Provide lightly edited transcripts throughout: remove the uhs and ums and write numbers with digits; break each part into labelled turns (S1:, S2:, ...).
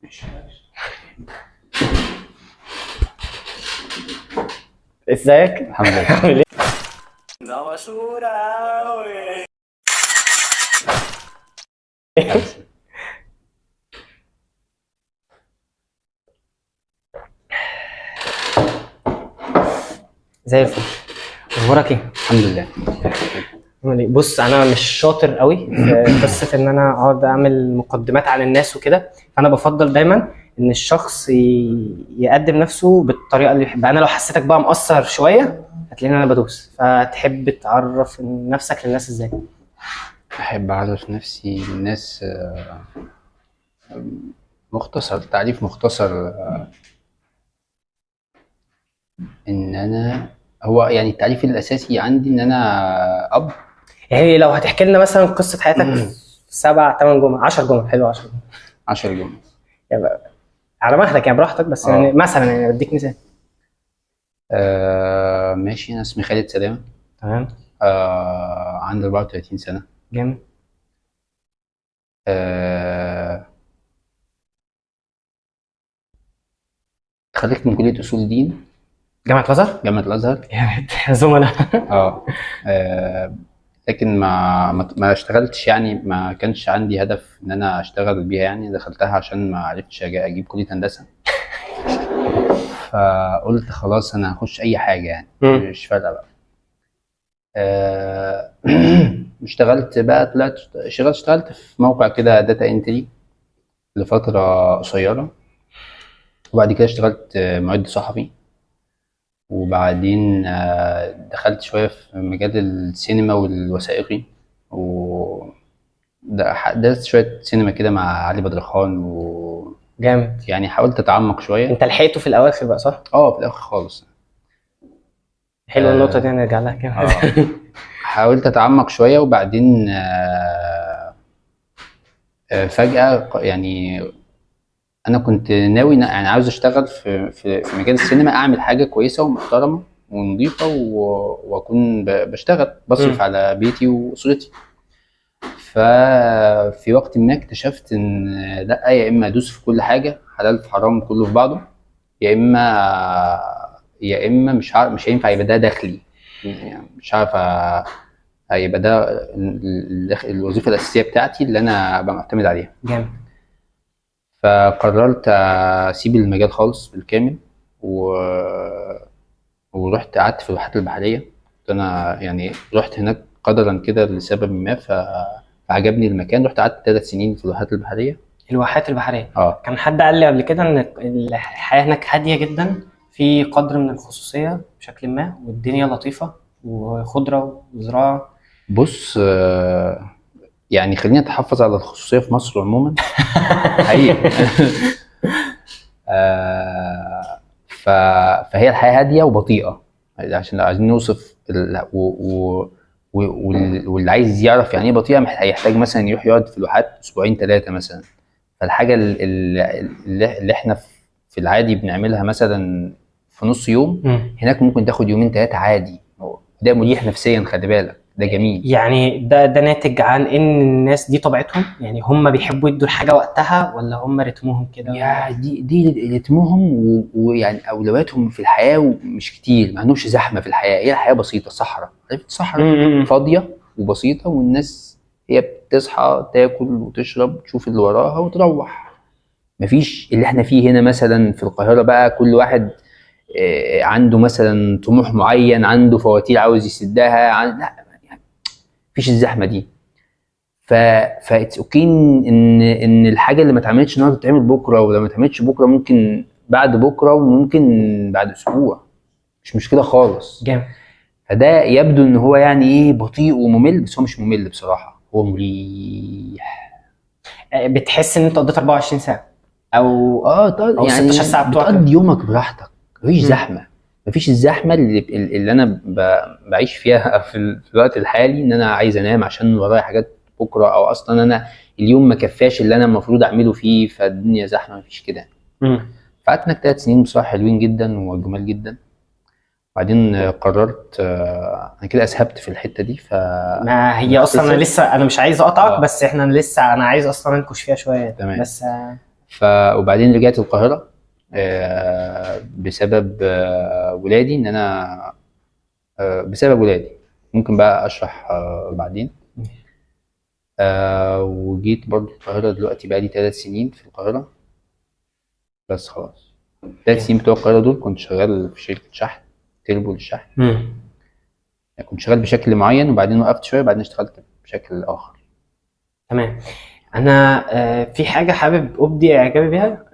S1: ماشي.
S2: ازيك؟
S1: الحمد لله.
S2: عامل ايه؟
S3: ده مشهورة أوي.
S2: زي الفل. اخبارك ايه؟
S1: الحمد لله.
S2: عامل ايه؟ بص، انا مش شاطر قوي في قصة ان انا اقعد اعمل مقدمات عن الناس وكده، فانا بفضل دايما ان الشخص يقدم نفسه بالطريقة اللي يحبها. انا لو حسيتك بقى مقصر شوية هتلاقيني انا بدوس. فتحب تعرف نفسك للناس ازاي؟
S1: احب اعرف نفسي للناس، مختصر، تعريف مختصر، ان انا هو يعني التعريف الاساسي عندي ان انا اب.
S2: يعني لو هتحكي لنا مثلا قصة حياتك في 7 8 جمل، 10 جمل، حلو، 10 جمل.
S1: 10 جمل.
S2: يعني على مهلك يعني، براحتك، بس يعني مثلا يعني بديك مثال.
S1: ماشي. انا اسمي خالد سلامه.
S2: تمام.
S1: عندي 34 سنة.
S2: جامد.
S1: اتخرجت من كليه اصول دين.
S2: جامعه الازهر؟
S1: جامعه الازهر.
S2: يا زملاء.
S1: لكن ما اشتغلتش، يعني ما كانش عندي هدف ان انا اشتغل بيها، يعني دخلتها عشان ما عرفتش اجيب كليه هندسة، فقلت خلاص انا هخش اي حاجة يعني، مش فارقه بقى. اشتغلت بقى، طلعت اشتغلت في موقع كده data entry لفترة قصيرة، وبعد كده اشتغلت معد صحفي، وبعدين دخلت شوية في مجال السينما والوثائقي، و درست شوية سينما كده مع علي بدرخان و
S2: جامد.
S1: يعني حاولت اتعمق شوية.
S2: انت لحقته في الاواخر بقى صح؟
S1: في الاخر خالص.
S2: حلوة النقطة دي، نرجع لها كده.
S1: حاولت اتعمق شوية، وبعدين فجاة يعني انا كنت ناوي يعني عاوز اشتغل في مجال السينما، اعمل حاجة كويسة ومحترمه ونظيفه واكون بشتغل بصرف على بيتي واسرتي. ففي وقت ما اكتشفت ان لا، يا اما ادوس في كل حاجة حلال في حرام كله في بعضه، يا اما مش هينفع يبقى ده دخلي، يعني مش عارف هيبقى ده الوظيفة الاساسية بتاعتي اللي انا ابقى معتمد عليها.
S2: جامد.
S1: فقررت اسيب المجال خالص بالكامل، ورحت قعدت في الواحات البحرية. انا يعني رحت هناك قدرا كده لسبب ما، فعجبني المكان، رحت قعدت 3 سنين في الواحات البحرية.
S2: الواحات البحرية. كان حد قال لي قبل كده ان الحياة هناك هادية جدا، في قدر من الخصوصية بشكل ما، والدنيا لطيفة وخضره وزراعه.
S1: بص، يعني خلينا نتحفظ على الخصوصية في مصر عموما. حقيقي. فهي الحياة هادية وبطيئه، عشان لو عايزين نوصف واللي عايز يعرف يعني ايه بطيئه هيحتاج مثلا يروح يقعد في الواحات اسبوعين 3 مثلا. فالحاجه اللي احنا في العادي بنعملها مثلا في نص يوم، هناك ممكن تاخد يومين 3 عادي. ده مريح نفسيا، خلي بالك، ده جميل.
S2: يعني ده ناتج عن ان الناس دي طبيعتهم، يعني هم بيحبوا يدوا الحاجة وقتها، ولا هم رتمهم كده؟
S1: يا دي رتمهم ويعني اولوياتهم في الحياة مش كتير، ما عندهمش زحمة في الحياة، هي الحياة بسيطة، صحراء، عرفت؟ صحراء فاضية وبسيطة، والناس هي بتصحى تاكل وتشرب تشوف اللي وراها وتروح. مفيش اللي احنا فيه هنا مثلا في القاهرة بقى، كل واحد عنده مثلا طموح معين، عنده فواتير عاوز يسدها، لا يعني مفيش الزحمة دي. ف it's okay ان الحاجة اللي ما اتعملتش النهارده تتعمل بكره، ولو ما اتعملتش بكره ممكن بعد بكره، وممكن بعد اسبوع، مش مشكلة خالص.
S2: جامد.
S1: فده يبدو ان هو يعني ايه بطيء وممل، بس هو مش ممل بصراحة، هو مريح.
S2: بتحس ان انت قضيت 24 ساعة او
S1: او يعني
S2: 16 ساعة بتوعك،
S1: بتقضي يومك براحتك، مفيش زحمة، مفيش الزحمة اللي انا بعيش فيها في الوقت الحالي، ان انا عايز انام عشان ورايا حاجات بكره، او اصلا انا اليوم ما كفاش اللي انا المفروض اعمله فيه، فالدنيا زحمة، مفيش كده. فقعدت هناك 3 سنين بصراحة حلوين جدا وجمال جدا. بعدين قررت، انا كده اسهبت في الحتة دي.
S2: ما هي اصلا انا لسه، انا مش عايز اقطعك، بس احنا لسه، انا عايز اصلا انكش فيها شوية.
S1: تمام.
S2: بس
S1: وبعدين رجعت القاهرة بسبب ولادي، ان انا بسبب ولادي، ممكن بقى اشرح بعدين. وجيت برضو القاهرة دلوقتي، بقى لي 3 سنين في القاهرة بس خلاص. 3 سنين بتوع القاهرة دول كنت شغال في شركة شحن، تربو للشحن. يعني كنت شغال بشكل معين، وبعدين وقفت شوية، وبعدين اشتغلت بشكل آخر.
S2: تمام. أنا في حاجة حابب أبدي إعجابي بيها،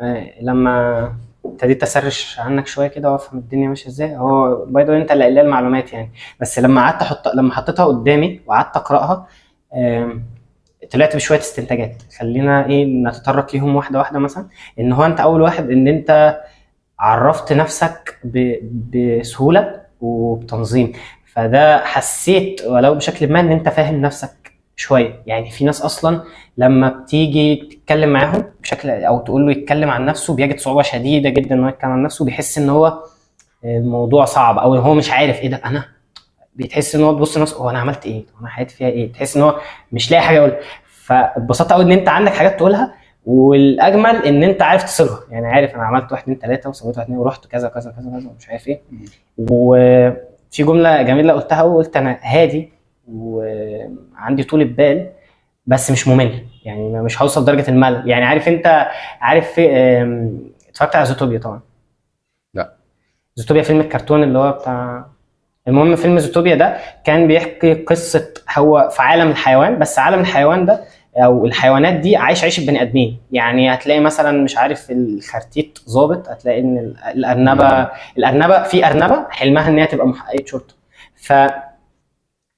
S2: لما ابتديت أ search عنك شوية كده وأفهم الدنيا ماشية إزاي. هو by the way أنت اللي قايل لي المعلومات يعني، بس لما قعدت لما حطيتها قدامي وقعدت أقرأها، طلعت بشوية استنتاجات. خلينا نتطرق ليهم واحدة واحدة. مثلا إن هو أنت أول واحد إن أنت عرفت نفسك بسهولة وبتنظيم، فده حسيت ولو بشكل ما إن أنت فاهم نفسك شوية. يعني في ناس أصلا لما بتيجي تتكلم معاهم بشكل أو تقول له يتكلم عن نفسه بيجد صعوبة شديدة جدا إن هو يتكلم عن نفسه، بيحس إن هو الموضوع صعب أو هو مش عارف إيه ده أنا، بتحس إن هو تبص لنفسه هو أنا عملت إيه، أنا حياتي فيها إيه، تحس إن هو مش لاقي حاجة يقولها. فاتبسطت قوي إن أنت عندك حاجات تقولها، والأجمل إن أنت عارف تصيغها، يعني عارف أنا عملت 1 2 3 وسويت 1 2 ورحت كذا كذا كذا كذا ومش عارف إيه. وفي جملة جميلة قلتها وقلت أنا هادي وعندي طول بال بس مش ممل، يعني مش هوصل درجة الملل. يعني عارف أنت، عارف في اتفرجت على زوتوبيا طبعا؟
S1: لا.
S2: زوتوبيا فيلم الكرتون اللي هو بتاع، المهم فيلم زوتوبيا ده كان بيحكي قصة هو في عالم الحيوان، بس عالم الحيوان ده أو الحيوانات دي عايش عيش البني آدمين. يعني هتلاقي مثلا مش عارف الخرتيت ظابط، هتلاقي إن الأرنبة في أرنبة حلمها إن هي تبقى محققة شرطة،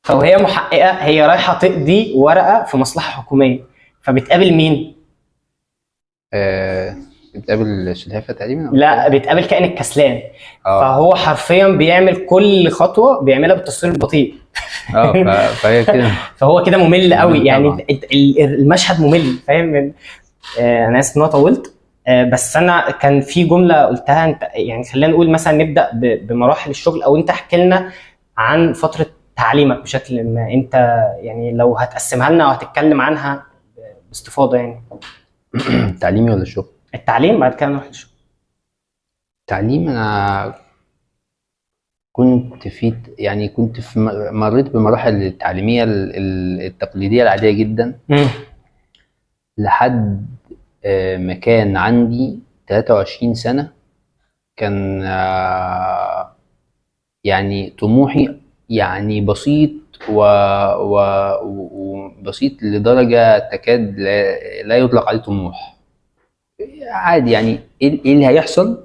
S2: فوهي محققة هي رايحة تقضي ورقة في مصلحة حكومية، فبتقابل مين؟
S1: بتقابل سلحفاة تقريبا؟
S2: لا، بتقابل كائن الكسلان. فهو حرفيا بيعمل كل خطوة بيعملها بالتصوير البطيء.
S1: فهي كده.
S2: فهو كده ممل قوي يعني، المشهد ممل، فاهم؟ انا اسف ان انا طولت، بس انا كان في جملة قلتها انت، يعني خلينا نقول مثلا نبدأ بمراحل الشغل، او انت احكي لنا عن فترة تعليمك بشكل ما، انت يعني لو هتقسمها لنا او هتتكلم عنها باستفاضة يعني.
S1: تعليمي ولا الشغل؟
S2: التعليم، بعد كده نروح للشغل.
S1: التعليم انا كنت في يعني كنت في مريت بمراحل التعليمية التقليدية العادية جدا لحد ما كان عندي 23 سنة. كان يعني طموحي يعني بسيط وبسيط لدرجة تكاد لا يطلق عليه طموح. عادي يعني ايه اللي هيحصل؟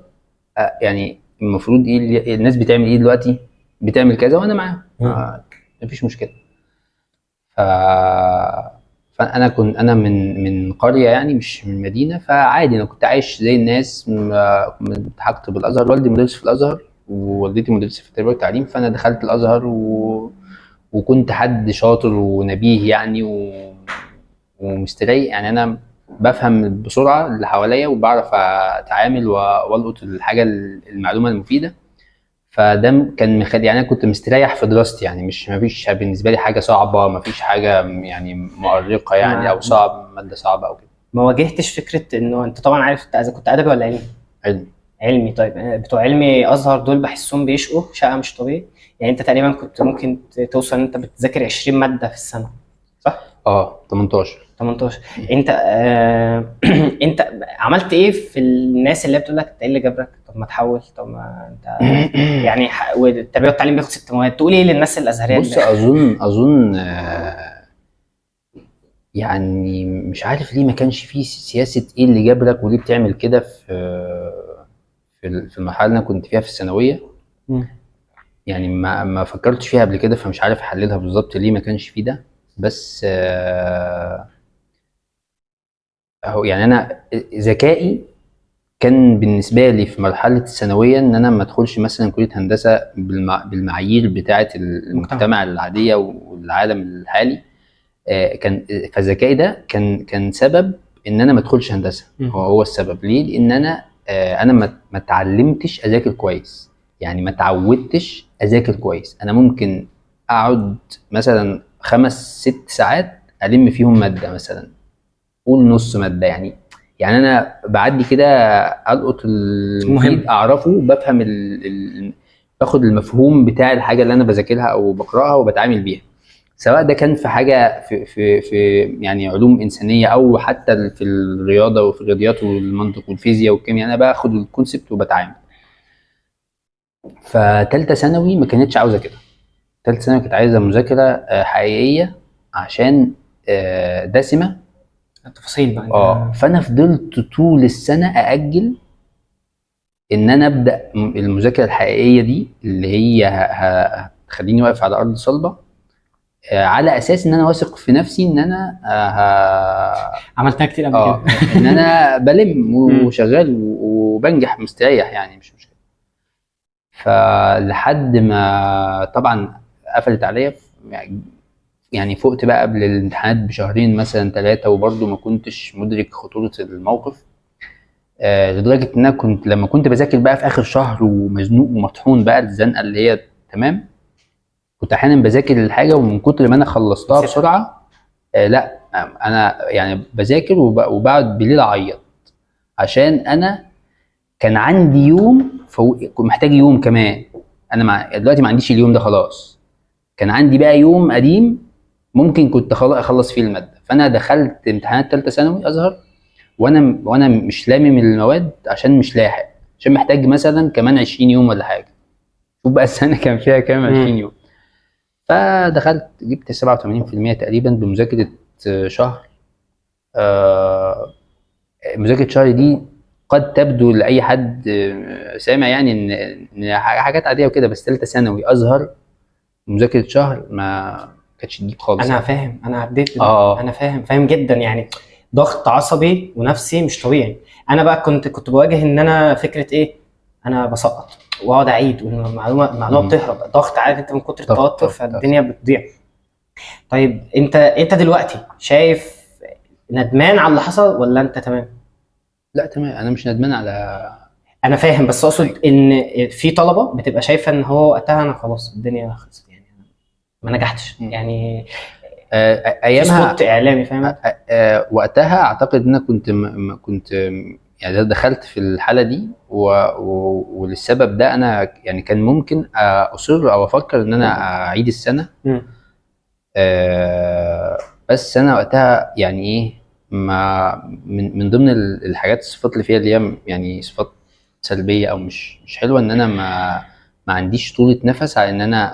S1: يعني المفروض ايه اللي الناس بتعمل ايه دلوقتي؟ بتعمل كذا وانا معاهم، مفيش مشكلة. فانا كنت انا من قرية يعني مش من مدينة، فعادي انا كنت عايش زي الناس. التحقت بالازهر، والدي مدرس في الازهر ووالدتي مدرسة في التربية والتعليم، فأنا دخلت الأزهر وكنت حد شاطر ونبيه يعني ومستريح. يعني أنا بفهم بسرعة اللي حواليا وبعرف أتعامل وألقط الحاجة المعلومة المفيدة. فده كان مخلي يعني أنا كنت مستريح في دراستي، يعني مش مفيش بالنسبة لي حاجة صعبة، مفيش حاجة يعني مؤرقة يعني أو صعب، مادة صعبة أو كده.
S2: ما واجهتش فكرة إنه أنت طبعا عارف إذا كنت أدبي ولا علمي؟
S1: علمي.
S2: علمي. طيب بتوع علمي ازهر دول بحسهم بيشقوا شقه مش طبيعي. يعني انت تقريبا كنت ممكن توصل ان انت بتذاكر 20 مادة في السنة، صح؟
S1: 18.
S2: انت انت عملت ايه في الناس اللي بتقول لك انت ايه اللي جبرك؟ طب ما تحول، طب ما انت يعني والتربية والتعليم بياخد 6 مواد، تقول ايه للناس الازهريه؟
S1: بص اظن يعني مش عارف ليه ما كانش فيه سياسة ايه اللي جبرك وليه بتعمل كده في المرحلة اللي انا كنت فيها في الثانوية. يعني ما فكرتش فيها قبل كده، فمش عارف احللها بالظبط ليه ما كانش فيه ده. بس اهو يعني انا ذكائي كان بالنسبة لي في مرحلة الثانوية ان انا ما ادخلش مثلا كليه هندسة بالمعايير بتاعه المجتمع العادية والعالم الحالي. كان فذكائي ده كان سبب ان انا ما ادخلش هندسة. هو السبب ليه؟ لان انا انا ما اتعلمتش اذاكر كويس، يعني ما اتعودتش اذاكر كويس. انا ممكن اقعد مثلا 5-6 ساعات الم فيهم مادة، مثلا قول نص مادة، يعني يعني انا بعدي كده القط المفيد،
S2: المهم.
S1: اعرفه، بفهم باخد المفهوم بتاع الحاجة اللي انا بذاكرها او بقراها وبتعامل بيها، سواء ده كان في حاجة في يعني علوم انسانيه، او حتى في الرياضة وفي الرياضيات والمنطق والفيزياء والكيمياء، انا باخد ال concept وبتعامل. فتالتة ثانوي ما كانتش عاوزه كده. تالتة ثانوي كانت عايزه مذاكرة حقيقية عشان دسمة
S2: التفاصيل بقى.
S1: فانا فضلت طول السنة ااجل ان انا ابدا المذاكرة الحقيقية دي اللي هي هتخليني واقف على ارض صلبه، على اساس ان انا واثق في نفسي ان انا
S2: عملتها كتير قبل كده،
S1: ان انا بلم وشغال وبنجح مستريح يعني، مش مشكلة. فلحد ما طبعا قفلت عليا، يعني فقت بقى قبل الامتحانات بشهرين مثلا 3، وبرضه ما كنتش مدرك خطورة الموقف، لدرجة ان انا كنت لما كنت بذاكر بقى في اخر شهر ومزنوق ومطحون بقى الزنقة اللي هي تمام، كنت احيانا بذاكر الحاجة ومن كتر ما انا خلصتها بسرعة، لا انا يعني بذاكر وبقعد بالليل اعيط، عشان انا كان عندي يوم كنت محتاج يوم كمان، انا دلوقتي ما عنديش اليوم ده خلاص، كان عندي بقى يوم قديم ممكن كنت اخلص فيه المادة. فانا دخلت امتحانات ثالثة ثانوي ازهر وانا مش لامم المواد عشان مش لاحق، عشان محتاج مثلا كمان 20 يوم ولا حاجة. شوف بقى السنة كان فيها كام، 20 يوم. فدخلت جبت 87% تقريبا بمذاكره شهر. مذاكرة شهر دي قد تبدو لاي حد سامع يعني ان حاجات عادية وكده، بس ثالثة ثانوي ازهر مذاكرة شهر ما كانتش تجيب خالص.
S2: انا فاهم، انا عديت انا فاهم جدا، يعني ضغط عصبي ونفسي مش طبيعي. انا بقى كنت بواجه ان انا فكرة ايه، انا بسقط واقعد اعيد والمعلومه بتهرب، ضغط، عارف انت من كتر التوتر فالدنيا بتضيع. طيب انت دلوقتي شايف ندمان على اللي حصل ولا انت تمام؟
S1: لا تمام، انا مش ندمان على،
S2: انا فاهم، بس اقصد ان في طلبه بتبقى شايفه ان هو وقتها انا خلاص الدنيا خلصت، يعني ما نجحتش يعني
S1: ايامها
S2: spot اعلامي، فاهم؟
S1: وقتها اعتقد ان انا كنت يعني دخلت في الحالة دي وللسبب ده انا يعني كان ممكن اصر او افكر ان انا اعيد السنة. بس انا وقتها يعني ايه، ما من ضمن الحاجات الصفات اللي فيها اللي هي يعني صفات سلبية او مش حلوة، ان انا ما عنديش طولة نفس على ان انا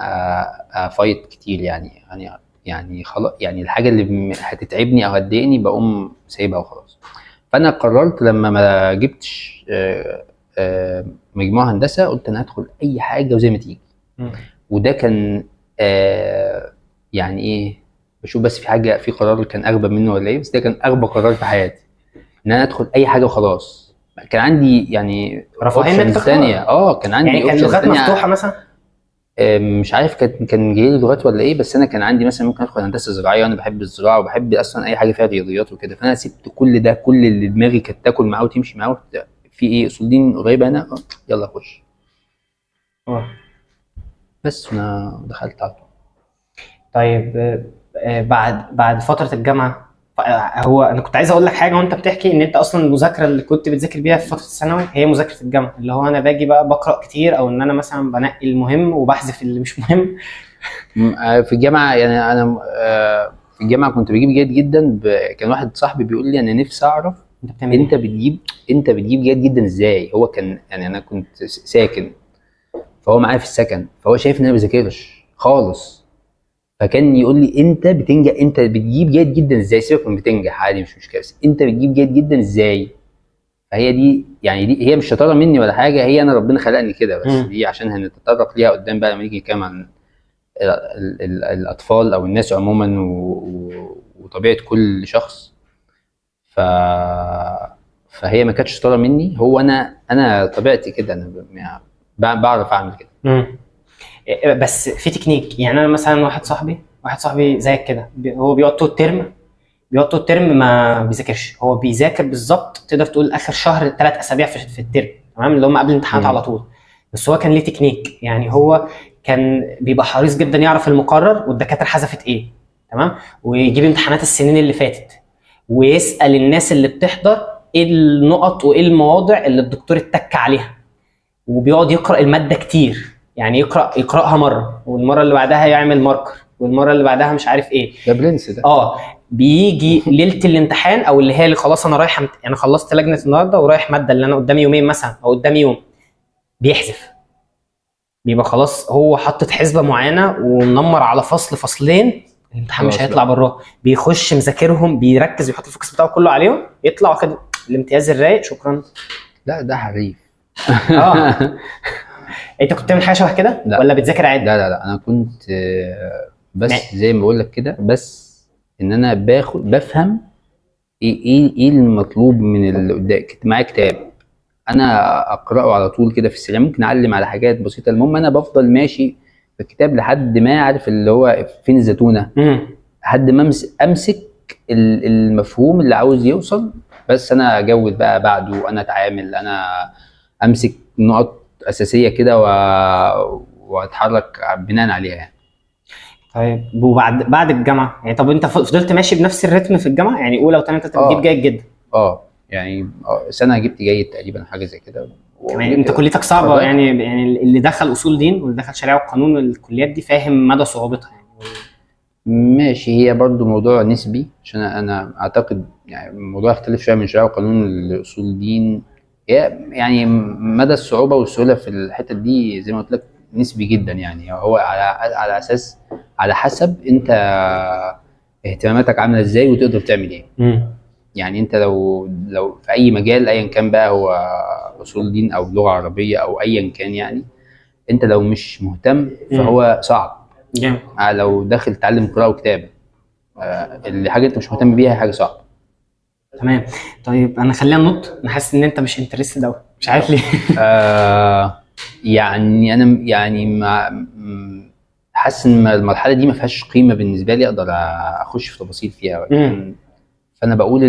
S1: افايت كتير، يعني خلاص، يعني الحاجة اللي هتتعبني او هتضايقني بقوم سايبها وخلاص. فانا قررت لما ما جبتش مجموعة هندسة، قلت انا هدخل اي حاجة وزي ما تيجي. وده كان يعني ايه، بشوف بس في حاجة، في قرار كان اغبى منه ولا ايه، بس ده كان اغبى قرار في حياتي، ان انا ادخل اي حاجة وخلاص. كان عندي يعني
S2: رفاهية انك تختار.
S1: كان عندي
S2: يعني كان لغات مفتوحة مثلا،
S1: مش عارف كان جاي لي لغات ولا ايه، بس انا كان عندي مثلا ممكن ادخل هندسة زراعية، وانا بحب الزراعة وبحب اصلا اي حاجة فيها رياضيات وكده. فانا سبت كل ده، كل اللي دماغي كانت تاكل معاه وتمشي معاه في ايه، اصول دين قريبه هنا، يلا خش. بس انا دخلت على طول.
S2: طيب بعد فترة الجامعة، هو انا كنت عايز اقول لك حاجة وانت بتحكي ان انت اصلا المذاكرة اللي كنت بتذاكر بيها في فترة الثانوي هي مذاكرة الجامعة، اللي هو انا باجي بقى بقرا كتير، او ان انا مثلا بنقي المهم وبحذف اللي مش مهم.
S1: في الجامعة يعني انا في الجامعة كنت بجيب جيد جدا. كان واحد صاحبي بيقول لي انا نفسي اعرف انت بتجيب جيد جدا ازاي. هو كان يعني انا كنت ساكن، فهو معايا في السكن، فهو شايف ان انا ما بذاكرش خالص، فكان يقول لي انت بتنجح، انت بتجيب جيد جدا ازاي؟ سيبك من بتنجح عادي مش مشكلة، بس انت بتجيب جيد جدا ازاي؟ فهي دي يعني دي هي مش شطارة مني ولا حاجة، هي انا ربنا خلقني كده، بس دي عشان هنتطرق ليها قدام بقى لما نيجي نتكلم عن الاطفال او الناس عموما وطبيعه كل شخص. فهي ما كانتش شطارة مني، هو انا طبيعتي كده، انا بعرف اعمل كده.
S2: بس في تكنيك، يعني انا مثلا واحد صاحبي زيك كده، هو بيقعد طول الترم، ما بيذاكرش، هو بيذاكر بالظبط تقدر تقول اخر شهر 3 اسابيع في الترم، تمام، اللي هم قبل الامتحانات على طول. بس هو كان ليه تكنيك، يعني هو كان بيبقى حريص جدا يعرف المقرر والدكاتره حذفت ايه، تمام، ويجيب امتحانات السنين اللي فاتت، ويسال الناس اللي بتحضر ايه النقط وايه المواضع اللي الدكتور اتك عليها، وبيقعد يقرا المادة كتير، يعني يقراها مرة والمرة اللي بعدها يعمل marker والمرة اللي بعدها مش عارف ايه.
S1: ده برنس ده.
S2: بيجي ليلة الامتحان او اللي هي اللي خلاص انا رايح انا خلصت لجنة النهارده ورايح مادة اللي انا قدامي يومين مثلا او قدامي يوم، بيحذف، بيبقى خلاص هو حاطط حسبه معينة ومنمر على فصل فصلين، الامتحان مش هيطلع براه، بيخش مذاكرهم، بيركز، بيحط ال focus بتاعه كله عليهم، يطلع واخد الامتياز الرايق. شكرا.
S1: لا ده حريف.
S2: انت كنت بتعمل حاجة شبه كده ولا بتذاكر عادي؟
S1: لا لا لا، انا كنت بس زي ما بقول لك كده، بس ان انا باخد بفهم ايه المطلوب من اللي قدامي. كنت معايا كتاب انا اقراه على طول كده في السريع، ممكن اعلم على حاجات بسيطة، المهم انا بفضل ماشي في الكتاب لحد ما عارف اللي هو فين الزتونه، لحد ما امسك المفهوم اللي عاوز يوصل، بس انا اجود بقى بعده، انا اتعامل، انا امسك نقط اساسية كده واتحرك بناء عليها يعني.
S2: طيب وبعد الجامعة يعني، طب انت فضلت ماشي بنفس الريتم في الجامعة يعني، اولى وثانيه وثالثه بتجيب جيد جدا؟
S1: يعني سنة جبت جيد تقريبا، حاجة زي كده.
S2: كمان انت كليتك صعبة يعني، يعني اللي دخل اصول دين واللي دخل شريعة وقانون والكليات دي فاهم مدى صعوبتها يعني.
S1: ماشي، هي برضو موضوع نسبي، عشان انا اعتقد يعني الموضوع يختلف شوية من شريعة وقانون لاصول دين، يعني مدى الصعوبة والسهوله في الحتة دي زي ما قلت لك نسبي جدا يعني، هو على اساس على حسب انت اهتماماتك عامله ازاي وتقدر تعمل ايه. يعني انت لو في اي مجال ايا كان بقى، هو اصول دين او لغة عربية او ايا كان يعني، انت لو مش مهتم فهو صعب. لو داخل تتعلم قراءة وكتابه، اللي حاجة انت مش مهتم بيها حاجة صعبة.
S2: تمام. طيب انا خلينا ننط، انا حاسس ان انت مش interested قوي، مش عارف ليه.
S1: يعني انا يعني حاسس ان المرحلة دي ما فيهاش قيمة بالنسبة لي اقدر اخش في تفاصيل فيها. فانا بقول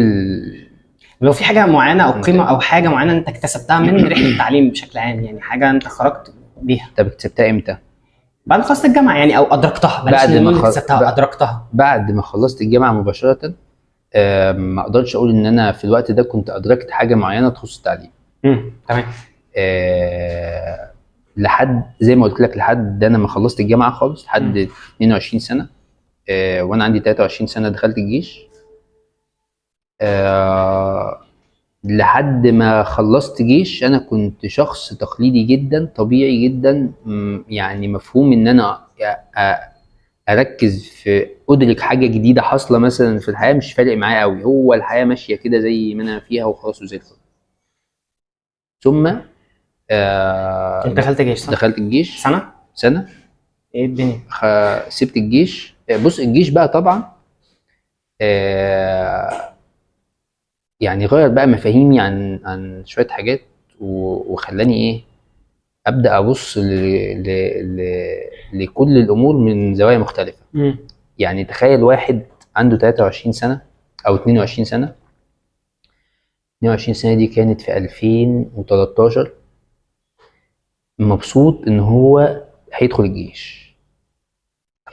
S2: لو في حاجة معينة او قيمة او حاجة معينة انت اكتسبتها من رحله التعليم بشكل عام، يعني حاجة انت خرجت بيها.
S1: طب اكتسبتها امتى؟
S2: بعد ما خلصت الجامعة يعني، او ادركتها.
S1: بعد ما
S2: اكتسبتها ادركتها
S1: بعد ما خلصت الجامعة مباشرة. ما اقدرش اقول ان انا في الوقت ده كنت ادركت حاجة معينة تخص التعليم.
S2: تمام.
S1: لحد زي ما قلت لك، لحد انا ما خلصت الجامعة خالص، لحد 22 سنة، وانا عندي 23 سنة دخلت الجيش. لحد ما خلصت جيش انا كنت شخص تقليدي جدا، طبيعي جدا، يعني مفهوم ان انا اركز في ادرك حاجة جديدة حاصله مثلا في الحياة مش فارق معايا قوي، هو الحياة ماشية كده زي ما انا فيها وخلاص وزي الفل. ثم
S2: انت دخلت جيش صح؟
S1: دخلت الجيش سنة.
S2: ايه الدنيا؟
S1: سبت الجيش. بص الجيش بقى طبعا يعني غير بقى مفاهيمي عن شوية حاجات، وخلاني ايه ابدا ابص لكل الامور من زوايا مختلفة. يعني تخيل واحد عنده 23 سنة او 22 سنة، 22 سنة دي كانت في 2013، مبسوط ان هو هيدخل الجيش.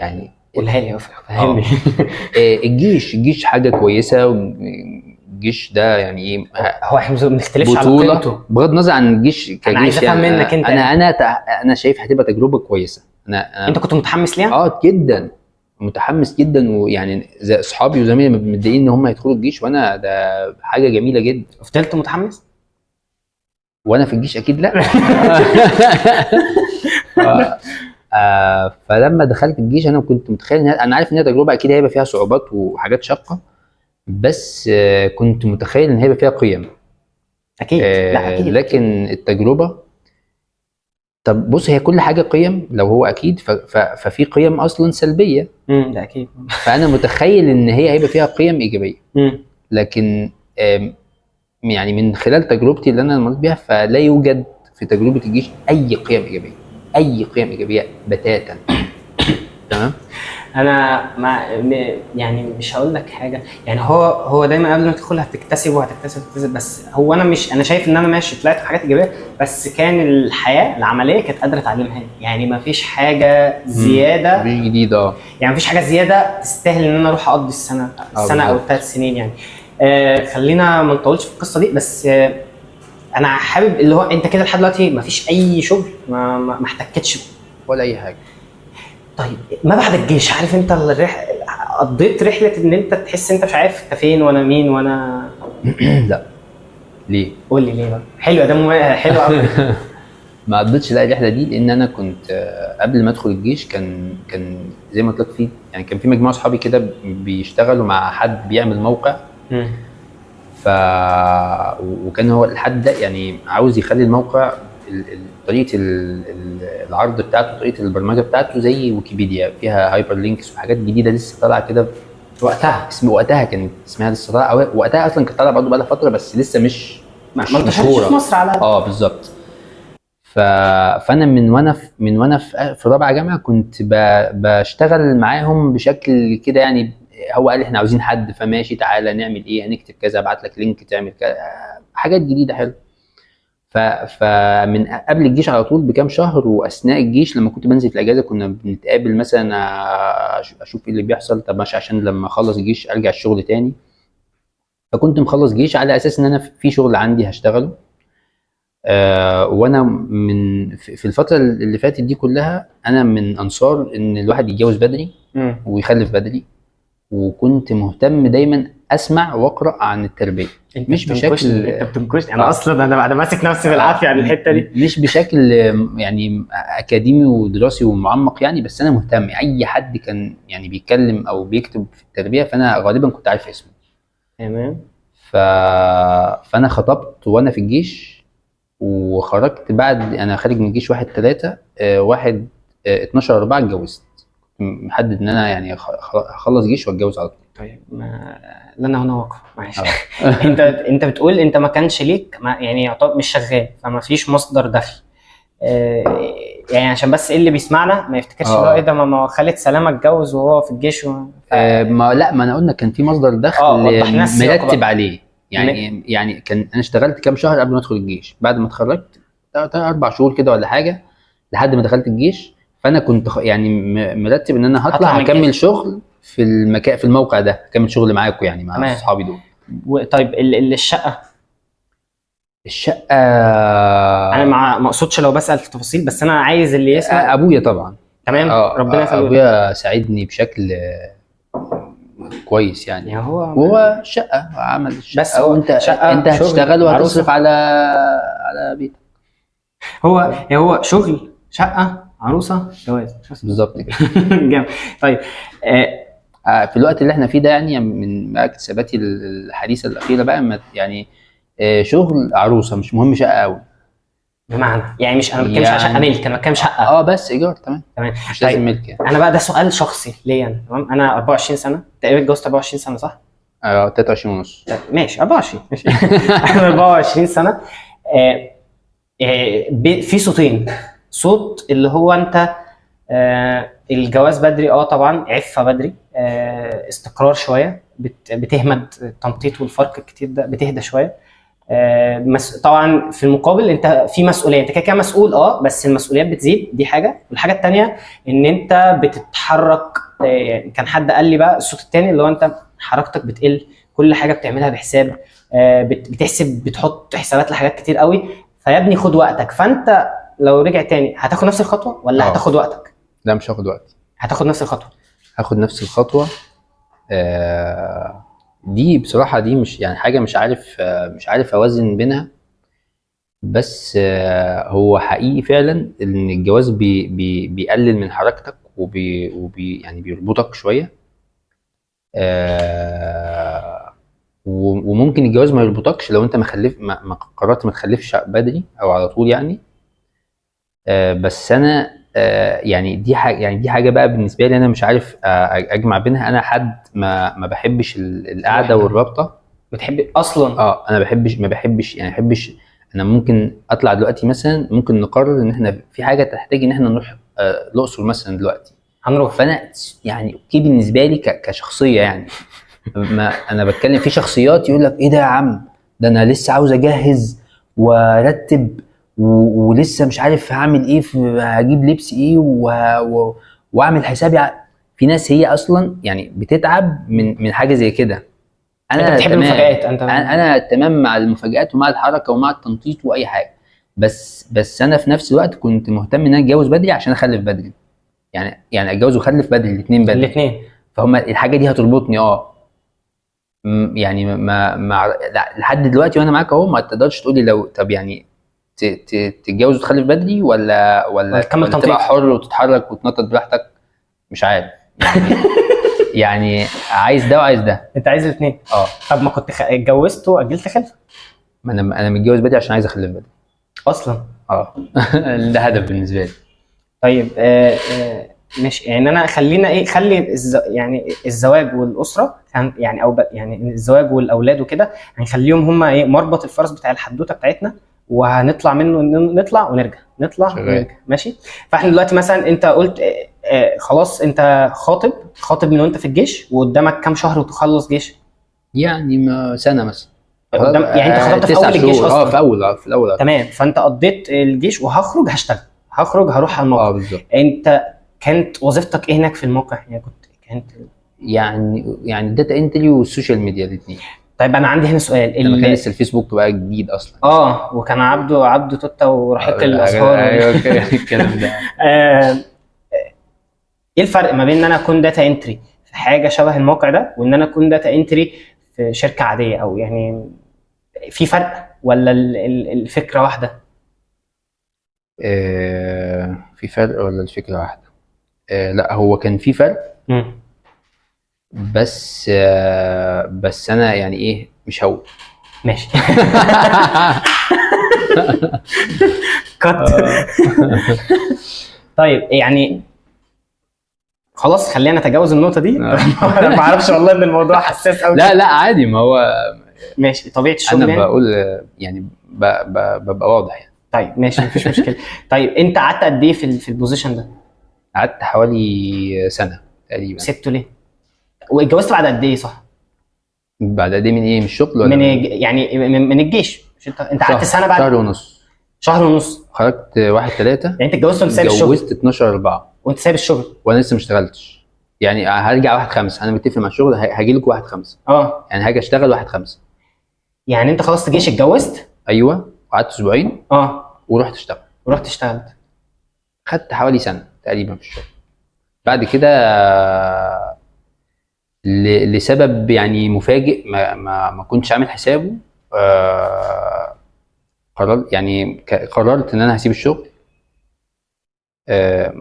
S1: يعني
S2: قولها لي فهمني.
S1: الجيش حاجة كويسة، الجيش ده يعني ايه،
S2: هو احنا ما بنختلفش على قيمته
S1: بغض النظر عن الجيش كجيش.
S2: انا عايز افهم يعني منك انت.
S1: انا شايف هتبقى تجربه كويسة. انا
S2: انت كنت متحمس ليها؟
S1: جدا متحمس جدا، ويعني زي اصحابي وزمايلي متضايقين ان هم هيدخلوا الجيش، وانا ده حاجة جميلة جدا.
S2: فضلت متحمس؟
S1: وانا في الجيش اكيد لا. فلما دخلت الجيش انا كنت متخيل ان انا عارف ان هي تجربه اكيد هيبقى فيها صعوبات وحاجات شاقه، بس كنت متخيل ان هيبقى فيها قيم
S2: اكيد. لا اكيد،
S1: لكن التجربة، طب بص هي كل حاجة قيم لو هو اكيد، ففي قيم اصلا سلبية.
S2: ده اكيد.
S1: فانا متخيل ان هي هيبقى فيها قيم ايجابية، لكن يعني من خلال تجربتي اللي انا مريت بيها، فلا يوجد في تجربه الجيش اي قيم ايجابية، اي قيم ايجابية بتاتا. تمام.
S2: انا مع يعني مش هقول لك حاجة، يعني هو دايما قبل ما تدخل هتكتسب وهتكتسب، بس هو انا مش، انا شايف ان انا ماشي طلعت حاجات ايجابية، بس كان الحياة العملية كانت قادرة تعلمها لي، يعني ما فيش حاجة زيادة،
S1: مفيش جديدة،
S2: يعني ما فيش حاجة زيادة تستاهل ان انا اروح اقضي السنة او 3 سنين يعني. خلينا ما نطولش في القصة دي، بس انا حابب اللي هو انت كده لحد دلوقتي ما فيش اي شغل، ما احتكتش
S1: ولا اي حاجة.
S2: طيب ما بعد الجيش، عارف انت قضيت رحله ان انت تحس انت مش عارف انت فين وانا مين وانا
S1: لا. ليه؟
S2: قول لي ليه بقى. حلو ده، حلو قوي.
S1: ما قضيتش لا الرحلة دي، لان انا كنت قبل ما ادخل الجيش كان زي ما قلت لك في يعني كان في مجموعة اصحابي كده بيشتغلوا مع حد بيعمل موقع، ف وكان هو الحد ده يعني عاوز يخلي الموقع طريقه العرض بتاعته، طريقه البرمجة بتاعته زي ويكيبيديا، فيها hyperlinks وحاجات جديدة لسه طالعه كده
S2: وقتها.
S1: اسم وقتها كانت اسمها لسه طالعه، وقتها اصلا كانت طالعه برضه بقى لها فترة، بس لسه مش
S2: ما انتشرتش في مصر على
S1: بالظبط. فانا من وانا في رابعه جامعه كنت بشتغل معاهم بشكل كده يعني. هو قال احنا عاوزين حد، فماشي تعالى نعمل ايه، هنكتب كذا، ابعت لك link تعمل كذا، حاجات جديدة حلوة. فمن قبل الجيش على طول بكام شهر، واثناء الجيش لما كنت بنزل في الاجازة كنا بنتقابل مثلا، اشوف ايه اللي بيحصل، طب ماشي عشان لما اخلص الجيش ارجع الشغل تاني. فكنت مخلص جيش على اساس ان انا في شغل عندي هشتغله. وانا من في الفترة اللي فاتت دي كلها انا من انصار ان الواحد يتجوز بدري ويخلف بدري، وكنت مهتم دايما اسمع واقرا عن التربية.
S2: انت
S1: مش بشكل
S2: انت بتنكشني انا اصلا انا ماسك نفسي بالعافية عن الحتة دي،
S1: مش بشكل يعني اكاديمي ودراسي ومعمق يعني، بس انا مهتم. اي حد كان يعني بيتكلم او بيكتب في التربية فانا غالبا كنت عارف اسمه.
S2: تمام.
S1: فانا خطبت وانا في الجيش، وخرجت بعد انا خارج من الجيش 1/3 1/12/4 اتجوزت. محدد ان انا يعني هخلص جيش واتجوز على طول.
S2: طيب ما لنا هنا وقف معلش. انت بتقول انت ما كانش ليك يعني يعتبر مش شغال، فما فيش مصدر دخل. يعني عشان بس ايه اللي بيسمعنا ما يفتكرش اللي هو ايه ده، ما خالد سلامه اتجوز وهو في الجيش
S1: ما لا، ما انا قلنا كان في مصدر دخل مرتب عليه يعني. يعني كان انا اشتغلت كام شهر قبل ما ادخل الجيش، بعد ما اتخرجت 4 شهور كده ولا حاجة لحد ما دخلت الجيش. فانا كنت يعني مرتب ان انا هطلع هكمل شغل في المكان في الموقع ده، هكمل شغل معاكم يعني مع اصحابي دول.
S2: طيب الشقة،
S1: الشقة
S2: انا ما اقصدش لو بسال في تفاصيل، بس انا عايز اللي يسمع.
S1: ابويا طبعا. تمام.
S2: ربنا يخليه.
S1: ابويا ساعدني بشكل كويس يعني. هو شقه، عمل الشقة،
S2: بس هو
S1: انت
S2: شقة،
S1: انت هتشتغل وهتصرف على بيتك.
S2: هو شغل، شقه، عروسه، جواز،
S1: بالظبط كده.
S2: جامد. طيب
S1: في الوقت اللي احنا فيه ده يعني من اكتساباتي الحديثة الاخيرة بقى، يعني شغل، عروسه، مش مهم شقه قوي.
S2: بمعنى يعني مش انا ما بتكلمش على شقه ملك، انا بتكلم شقه
S1: بس ايجار. تمام
S2: تمام،
S1: مش لازم ملك يعني.
S2: انا بقى ده سؤال شخصي ليا انا. تمام. انا 24 سنة تقريبا، اتجوزت 24 سنة صح؟
S1: 23 ونص.
S2: ماشي 24 ماشي. انا 24 سنة. في صوتين، صوت اللي هو انت الجواز بدري، طبعا عفة بدري، استقرار شوية، بتهمد التنطيط والفرق الكتير ده، بتهدى شوية. طبعا في المقابل انت في مسؤولية، انت كده كده مسؤول، بس المسؤوليات بتزيد، دي حاجة. والحاجة الثانية ان انت بتتحرك. كان حد قال لي بقى الصوت الثاني اللي هو انت حركتك بتقل، كل حاجة بتعملها بحساب، بتحسب، بتحط حسابات لحاجات كتير قوي، فيا ابني خد وقتك. فانت لو رجع تاني هتاخد نفس الخطوة ولا هتاخد وقتك؟
S1: لا مش هاخد وقتي،
S2: هتاخد نفس الخطوة.
S1: هاخد نفس الخطوة. دي بصراحة دي مش يعني حاجة مش عارف اوازن بينها، بس هو حقيقي فعلا ان الجواز بي بي بيقلل من حركتك وبي يعني بيربطك شوية. وممكن الجواز ما يربطكش لو انت ما قررت ما تخلفش بدري او على طول يعني. بس انا يعني دي حاجة، يعني دي حاجة بقى بالنسبة لي انا مش عارف اجمع بينها. انا حد ما بحبش القعدة والرابطه.
S2: بتحب اصلا؟
S1: انا ما بحبش يعني بحبش. انا ممكن اطلع دلوقتي مثلا، ممكن نقرر ان احنا في حاجة تحتاج ان احنا نروح الاقصر مثلا دلوقتي،
S2: هنروح.
S1: فانا يعني okay بالنسبة لي كشخصية يعني. ما انا بتكلم في شخصيات يقول لك ايه ده يا عم، ده انا لسه عاوز اجهز وارتب ولسه مش عارف هعمل ايه، هجيب لبس ايه واعمل حسابي. في ناس هي اصلا يعني بتتعب من حاجة زي كده. انا
S2: انت بتحب
S1: تمام.
S2: المفاجآت انت.
S1: انا تمام مع المفاجآت ومع الحركة ومع التنطيط واي حاجة، بس انا في نفس الوقت كنت مهتم ان انا اتجوز بدري عشان اخلف بدري، يعني اتجوز واخلف بدري الاثنين بدري
S2: الاثنين.
S1: فهم الحاجة دي هتربطني. يعني ما لحد دلوقتي وانا معاك اهو ما تقدرش تقولي لو طب يعني تتجوز وتخلف بدري ولا
S2: تكمل
S1: ولا
S2: تنطيط.
S1: تبقى حر وتتحرك وتنطط براحتك، مش عارف يعني عايز ده وعايز ده.
S2: انت عايز الاثنين. طب ما كنت اتجوزت واجلت خلفه
S1: ما انا متجوز بدري عشان عايز اخلف بدري
S2: اصلا.
S1: ده هدف بالنسبة لي.
S2: طيب ماشي. يعني انا خلينا ايه، خلي يعني الزواج والاسرة يعني او يعني الزواج والاولاد وكده هنخليهم هم ايه مربط الفرس بتاع الحدوتة بتاعتنا، وهنطلع منه، نطلع ونرجع، نطلع ونرجع. ماشي. فاحنا دلوقتي مثلا انت قلت خلاص انت خاطب من وانت في الجيش، وقدامك كام شهر وتخلص جيش؟
S1: يعني ما سنة مثلا
S2: قدام، يعني انت خطبت في اول الجيش اصلا؟
S1: في الاول.
S2: تمام. فانت قضيت الجيش وهخرج هشتغل، هخرج هروح على الموقع.
S1: بالظبط.
S2: انت كانت وظيفتك ايه هناك في الموقع؟ يعني كانت
S1: يعني data entry وال social media الاثنين.
S2: طيب انا عندي هنا سؤال.
S1: لما كان لسه الفيسبوك بقى جديد اصلا.
S2: وكان عبده توتا ورحيق الازهار.
S1: ايوه الكلام ده.
S2: ايه الفرق ما بين ان انا اكون data entry في حاجة شبه الموقع ده، وان انا اكون data entry في شركة عادية؟ او يعني في فرق ولا الفكرة واحدة؟
S1: في فرق ولا الفكرة واحدة؟ لا هو كان في فرق. بس انا يعني ايه مش هقول.
S2: ماشي. كت. طيب يعني خلاص خلينا نتجاوز النقطة دي. انا ما اعرفش والله ان الموضوع حساس قوي.
S1: لا عادي، ما هو
S2: ماشي طبيعة الشغل.
S1: انا بقول يعني ببقى واضح يعني.
S2: طيب ماشي مفيش مشكلة. طيب انت قعدت قد ايه في ال position ده؟
S1: قعدت حوالي سنة تقريبا.
S2: سبته ليه؟ واتجوزت بعد قد ايه صح؟
S1: بعد قد ايه من ايه؟ من الشغل ولا
S2: من يعني من الجيش؟ مش انت قعدت سنة بعد؟
S1: شهر ونص.
S2: شهر ونص.
S1: خرجت 1/3.
S2: يعني انت اتجوزت وانت سايب الشغل؟
S1: اتجوزت 12/4
S2: وانت سايب الشغل؟
S1: وانا لسه ما اشتغلتش. يعني هرجع 1/5، انا متفق مع الشغل هاجي لكم 1/5. يعني هاجي اشتغل 1/5.
S2: يعني انت خلصت جيش اتجوزت؟
S1: ايوه، وقعدت اسبوعين. ورحت اشتغل.
S2: ورحت اشتغلت.
S1: خدت حوالي سنة تقريبا في الشغل. بعد كده لسبب يعني مفاجئ ما كنتش عامل حسابه، قررت ان انا هسيب الشغل.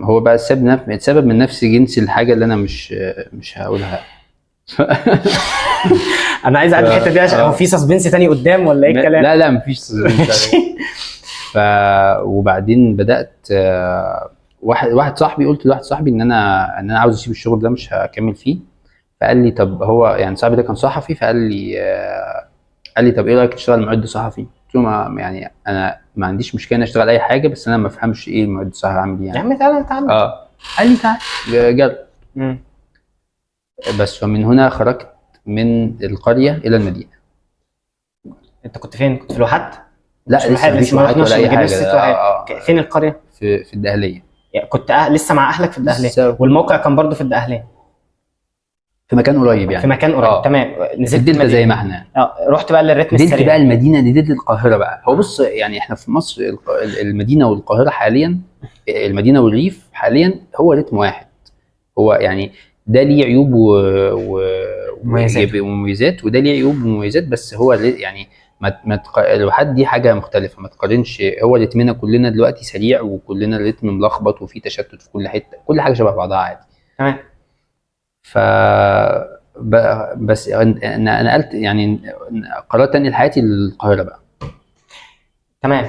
S1: هو بقى السبب من نفس جنس الحاجة اللي انا مش هقولها.
S2: انا عايز اعدي الحتة دي عشان هو في suspense تاني قدام ولا ايه الكلام؟
S1: لا مفيش suspense. وبعدين بدات واحد صاحبي، قلت لواحد صاحبي ان انا عاوز اسيب الشغل ده مش هكمل فيه. فقال لي طب هو يعني صاحبي ده كان صحفي، فقال لي قال لي طب ايه رايك تشتغل معد صحفي؟ قلت له يعني انا ما عنديش مشكلة ان اشتغل اي حاجة، بس انا ما افهمش ايه المعد الصحفي عامل ايه يعني.
S2: يا عم تعالى تعالى.
S1: قال لي تعالى جرب. بس ومن هنا خرجت من القرية الى المدينة.
S2: انت كنت فين؟ كنت في الواحات؟
S1: لا لسه مفيش واحات ولا اي حاجة.
S2: فين القرية؟
S1: في الدقهليه.
S2: يعني كنت لسه مع اهلك في الدقهليه، والموقع كان برضو في الدقهليه؟
S1: في مكان قريب يعني.
S2: في مكان قريب. تمام. نزلت
S1: الدلتا زي ما احنا.
S2: رحت بقى للريتم السريع.
S1: نزلت بقى المدينة، نزلت القاهرة بقى. هو بص يعني احنا في مصر المدينة والقاهره حاليا، المدينة والريف حاليا هو رتم واحد. هو يعني ده ليه عيوب ومميزات، وده ليه عيوب ومميزات، بس هو يعني الواحات دي حاجة مختلفة، ما تقارنش. هو رتمنا كلنا دلوقتي سريع، وكلنا الرتم ملخبط، وفي تشتت في كل حتة، كل حاجة شبه بعضها عادي.
S2: تمام.
S1: ف بس انا نقلت يعني قررت انقل حياتي للقاهره بقى.
S2: تمام.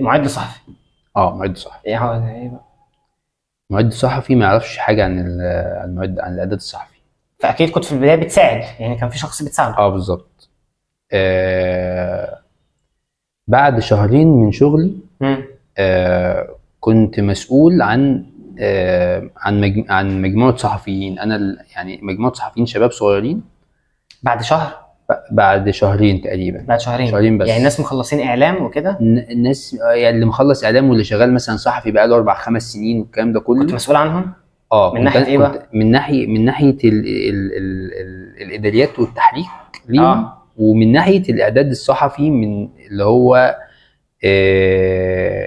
S2: معد صحفي.
S1: معد صحفي.
S2: ايه هو ايه بقى؟ معد
S1: صحفي ما يعرفش حاجة عن المعد، عن الاعداد الصحفي.
S2: فاكيد كنت في البداية بتساعد، يعني كان في شخص بتساعده.
S1: بالظبط. بعد شهرين من شغلي كنت مسؤول عن عن مجموعة صحفيين. انا يعني مجموعة صحفيين شباب صغيرين.
S2: بعد شهر؟
S1: بعد شهرين تقريبا.
S2: بعد شهرين
S1: بس.
S2: يعني ناس مخلصين اعلام وكده؟
S1: الناس يعني اللي مخلص اعلام واللي شغال مثلا صحفي بقاله 4-5 سنين والكلام ده كله.
S2: كنت مسؤول عنهم؟ من ناحية ايه بقى؟
S1: من ناحية ال ال ال ال الاداريات والتحريك ليهم. ومن ناحية الاعداد الصحفي، من اللي هو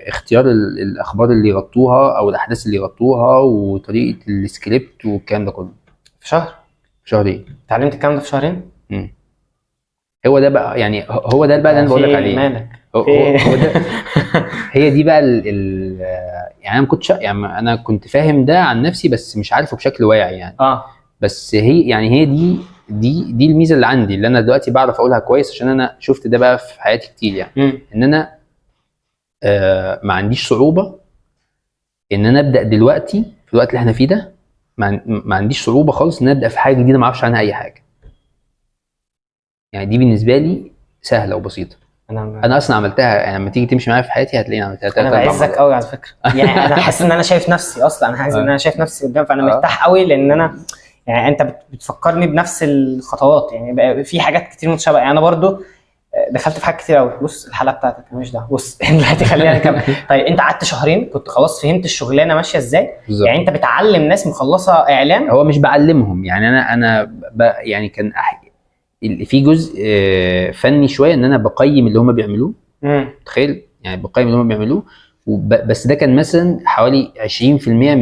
S1: اختيار الاخبار اللي يغطوها او الاحداث اللي يغطوها وطريقه السكريبت والكلام ده كله.
S2: في شهر؟
S1: في شهرين.
S2: اتعلمت الكلام ده في شهرين؟
S1: هو ده بقى، يعني هو ده بقى اللي انا بقول لك عليه.
S2: مالك؟
S1: هو هو ده، هي دي بقى ال يعني انا ما كنتش، يعني انا كنت فاهم ده عن نفسي بس مش عارفه بشكل واعي يعني. بس هي يعني هي دي الميزة اللي عندي، اللي انا دلوقتي بعرف اقولها كويس عشان انا شفت ده بقى في حياتي كتير يعني. ان انا ما عنديش صعوبة ان انا ابدا دلوقتي في الوقت اللي احنا فيه ده، ما عنديش صعوبة خالص ان انا ابدا في حاجة جديدة ما اعرفش عنها اي حاجة. يعني دي بالنسبة لي سهلة وبسيطة. انا اصلا عملتها، يعني لما تيجي تمشي معايا في حياتي هتلاقيني عملتها.
S2: انا بعزك قوي على فكرة، يعني انا حاسس ان انا شايف نفسي اصلا، انا حاسس ان انا شايف نفسي قدام، فانا مرتاح قوي لان انا يعني انت بتفكرني بنفس الخطوات، يعني بقى في حاجات كتير متشابهة. يعني انا برضو دخلت في حاجات كتير قوي. بص الحلقة بتاعتك انا مش دعوه، بص دلوقتي خلينا نكمل. طيب انت قعدت شهرين كنت خلاص فهمت الشغلانة ماشية ازاي؟ يعني انت بتعلم ناس مخلصة اعلام؟
S1: هو مش بعلمهم، يعني انا يعني كان في جزء فني شوية ان انا بقيم اللي هم بيعملوه. تخيل يعني بقيم اللي هم بيعملوه، بس ده كان مثلا حوالي 20%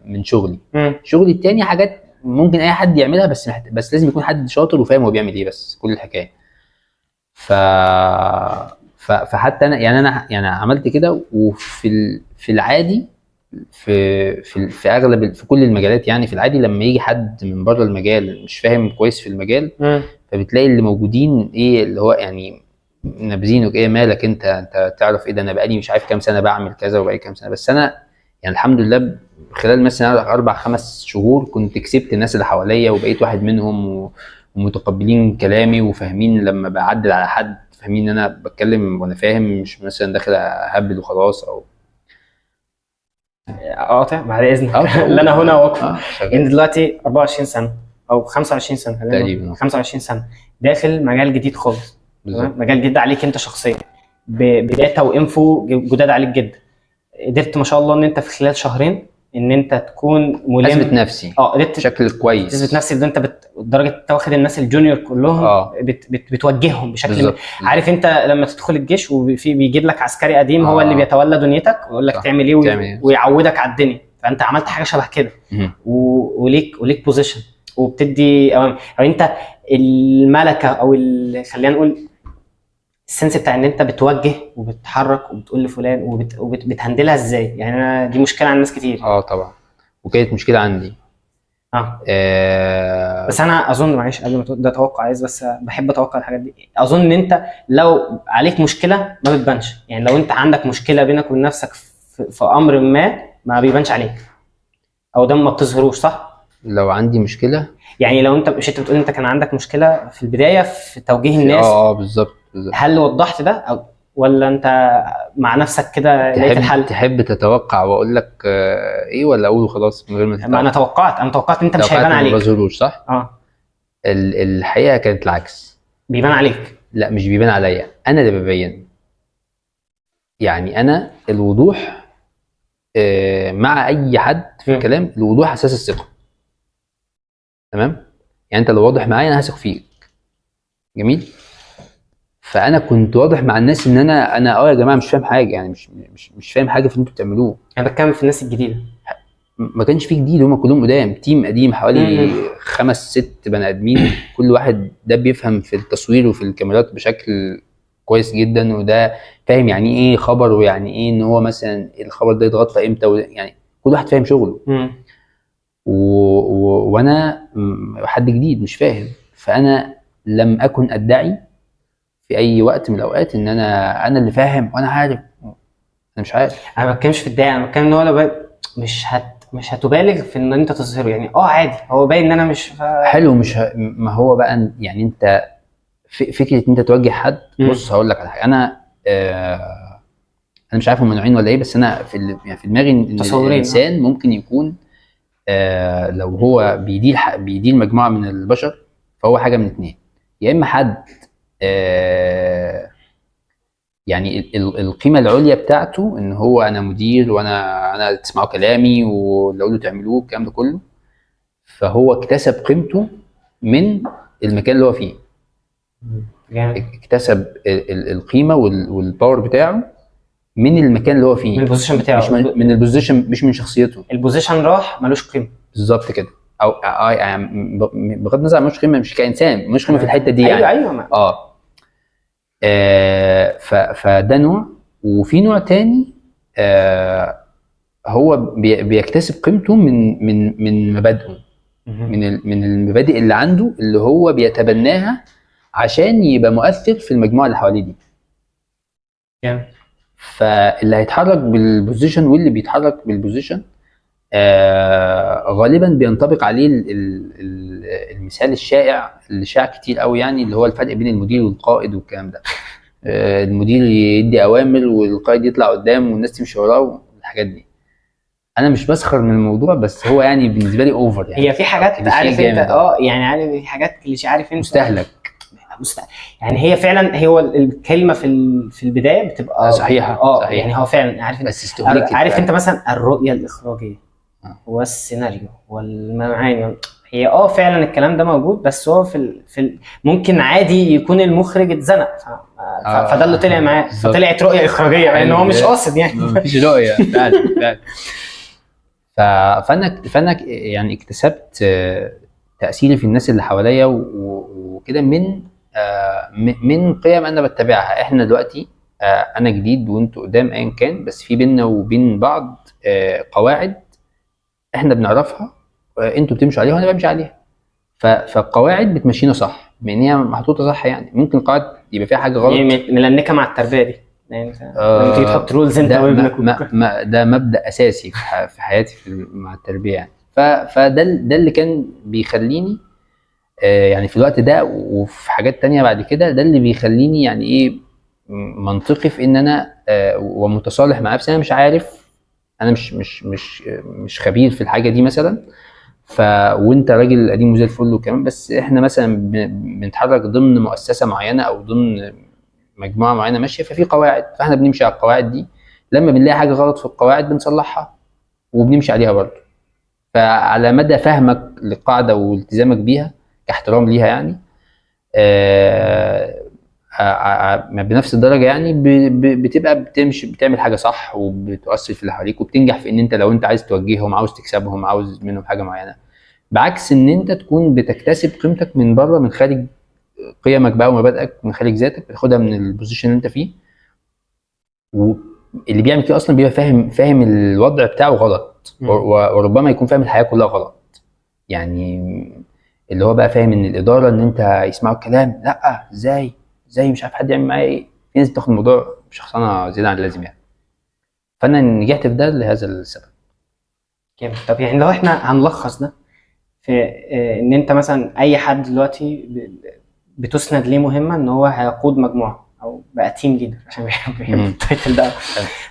S1: من شغلي. شغلي التاني حاجات ممكن اي حد يعملها، بس لازم يكون حد شاطر وفاهم هو بيعمل ايه، بس كل الحكاية. فحتى انا يعني انا يعني عملت كده. وفي في العادي في في في اغلب في كل المجالات، يعني في العادي لما يجي حد من بره المجال مش فاهم كويس في المجال، فبتلاقي اللي موجودين ايه اللي هو يعني نابزينه، ايه مالك انت تعرف ايه ده، انا بقالي مش عارف كام سنة بعمل كذا وبقالي كام سنة. بس انا يعني الحمد لله خلال مثلا 4-5 شهور كنت كسبت الناس اللي حواليا وبقيت واحد منهم، ومتقبلين كلامي وفاهمين لما بعدل على حد، فاهمين ان انا بتكلم وانا فاهم، مش مثلا داخل اهبل وخلاص. او
S2: اقاطع بعد اذنك. اللي انا هنا واقفة. انت دلوقتي 24 سنة او 25 سنة تقريبا، 25 سنة داخل مجال جديد خالص، مجال جديد عليك انت شخصيا، ب data و info جداد عليك جدا. قدرت ما شاء الله ان انت في خلال شهرين ان انت تكون ملم،
S1: اثبت نفسي
S2: قدرت
S1: بشكل كويس،
S2: تثبت نفسك. ده انت لدرجة انت واخد الناس ال junior كلهم بتوجههم بشكل عارف انت لما تدخل الجيش وفي بيجيب لك عسكري قديم هو اللي بيتولى دنيتك ويقول لك تعمل ايه ويعودك على الدنيا، فانت عملت حاجة شبه كده وليك position وبتدي او انت الملكة او خلينا نقول ال sense بتاع ان انت بتوجه وبتحرك وبتقول لفلان وبت handle ها ازاي. يعني انا دي مشكلة عند ناس كتير.
S1: طبعا، وكانت مشكلة عندي.
S2: بس انا اظن، معلش قبل ما تقول ده توقع، عايز بس بحب اتوقع الحاجات دي. اظن ان انت لو عليك مشكلة ما بتبانش، يعني لو انت عندك مشكلة بينك وبين نفسك في امر ما بيبانش عليك، او ده ما بتظهروش، صح؟
S1: لو عندي مشكلة،
S2: يعني لو انت مش انت بتقول انت كان عندك مشكلة في البداية في توجيه الناس.
S1: بالظبط.
S2: هل وضحت ده او ولا انت مع نفسك كده لقيت الحل؟
S1: تحب تتوقع واقول لك ايه ولا اقوله خلاص من غير ما تتوقع؟
S2: ما انا توقعت، ان انت مش هيبان عليك.
S1: ما بظهروش، صح؟ الحقيقة كانت العكس.
S2: بيبان عليك؟
S1: لا مش بيبان عليا، انا اللي ببين. يعني انا الوضوح مع اي حد في الكلام، الوضوح اساس الثقة. تمام؟ يعني انت لو واضح معايا انا هثق فيك. جميل؟ فانا كنت واضح مع الناس ان انا يا جماعة مش فاهم حاجة، يعني مش فاهم حاجة في اللي انتوا بتعملوه.
S2: انا بتكلم في الناس الجديدة،
S1: ما كانش فيه جديد، هم كلهم قدام، team قديم حوالي 5-6 بني ادمين، كل واحد ده بيفهم في التصوير وفي الكاميرات بشكل كويس جدا، وده فاهم يعني ايه خبر، ويعني ايه ان هو مثلا الخبر ده يتغطى امتى، يعني كل واحد فاهم شغله. وانا حد جديد مش فاهم، فانا لم اكن ادعي في اي وقت من الاوقات ان انا اللي فاهم وانا عارف. انا مش عارف،
S2: انا ما بتكلمش في الدعاية، انا بتكلم ان هو لو مش هتبالغ في ان انت تظهره، يعني عادي هو باين ان انا مش
S1: حلو. مش ما هو بقى يعني انت فكرة ان انت توجه حد. بص هقول لك على حاجة، انا انا مش عارف هم نوعين ولا ايه، بس انا في يعني في دماغي ان الانسان ممكن يكون لو هو بيدير مجموعة من البشر، فهو حاجة من اتنين، يا اما حد يعني القيمة العليا بتاعته ان هو انا مدير وانا تسمعوا كلامي واللي اقوله تعملوه الكلام ده كله، فهو اكتسب قيمته من المكان اللي هو فيه.
S2: جامد.
S1: اكتسب القيمة وال power بتاعه من المكان اللي هو فيه،
S2: من ال position بتاعه،
S1: مش من ال position، مش من شخصيته.
S2: ال position راح ملوش قيمة.
S1: بالظبط كده. او يعني بغض النظر عن ملوش قيمة، مش كانسان ملوش قيمة في الحتة دي يعني.
S2: ايوه.
S1: فده نوع. وفي نوع تاني هو بيكتسب قيمته من من من مبادئه، من المبادئ اللي عنده اللي هو بيتبناها عشان يبقى مؤثر في المجموعة اللي حواليه دي. فاللي هيتحرك بال position واللي بيتحرك بال position غالبا بينطبق عليه المثال الشائع اللي شاع كتير قوي، يعني اللي هو الفرق بين المدير والقائد والكلام ده. المدير يدي اوامر والقائد يطلع قدام والناس تمشي وراه والحاجات دي. انا مش بسخر من الموضوع، بس هو يعني بالنسبة لي over يعني.
S2: هي في حاجات عارف انت يعني عارف في حاجات كليشيه، عارف انت
S1: مستهلك
S2: يعني هي فعلا هو الكلمة في البداية بتبقى
S1: صحيحه. صحيحة.
S2: يعني هو فعلا عارف
S1: بس استهلكت.
S2: عارف انت مثلا الرؤية الاخراجيه والسيناريو والمعاني، هي فعلا الكلام ده موجود، بس هو في ممكن عادي يكون المخرج اتزنق فده اللي طلع معاه، فطلعت رؤية اخراجيه مع ان هو مش قاصد يعني.
S1: مفيش رؤية فعلا. فانا يعني اكتسبت تاثيري في الناس اللي حواليا وكده من قيم انا بتبعها. احنا دلوقتي انا جديد وانتوا قدام ايا كان، بس في بيننا وبين بعض قواعد احنا بنعرفها، انتوا بتمشوا عليها وانا بمشي عليها. فالقواعد بتمشينا صح بما ان هي محطوطة صح. يعني ممكن قواعد يبقى فيها حاجة غلط،
S2: يعني ملنكه مع التربية دي، يعني لما تيجي تحط rules انت وابنك،
S1: ده مبدا اساسي في حياتي مع التربية يعني. فده ده اللي كان بيخليني يعني في الوقت ده وفي حاجات تانية بعد كده، ده اللي بيخليني يعني ايه منطقي في ان انا ومتصالح مع نفسي. انا مش عارف، انا مش مش مش مش خبير في الحاجة دي مثلا، وانت راجل قديم وزي الفل وكمان، بس احنا مثلا بنتحرك ضمن مؤسسة معينة او ضمن مجموعة معينة ماشية، ففي قواعد، فاحنا بنمشي على القواعد دي. لما بنلاقي حاجة غلط في القواعد بنصلحها وبنمشي عليها برضه. فعلى مدى فهمك للقاعدة والتزامك بيها كاحترام ليها يعني بنفس الدرجة يعني بتبقى بتمشي بتعمل حاجة صح وبتؤثر في اللي حواليك وبتنجح في ان انت لو انت عايز توجههم، عاوز تكسبهم، عاوز منهم حاجة معينة، بعكس ان انت تكون بتكتسب قيمتك من بره، من خارج قيمك بقى ومبادئك، من خارج ذاتك، بتاخدها من ال position اللي انت فيه. واللي بيعمل كده اصلا بيبقى فاهم الوضع بتاعه غلط، وربما يكون فاهم الحياة كلها غلط. يعني اللي هو بقى فاهم ان الادارة ان انت يسمعوا الكلام، لا ازاي مش عارف حد يعمل معايا ايه. في ناس بتاخد الموضوع بشخصنه زيادة عن اللازم يعني. فانا نجحت في ده لهذا السبب.
S2: جامد. طب يعني لو احنا هنلخص ده في ان انت مثلا اي حد دلوقتي بتسند ليه مهمة ان هو هيقود مجموعة او بقى team leader، عشان بيحب ال title ده،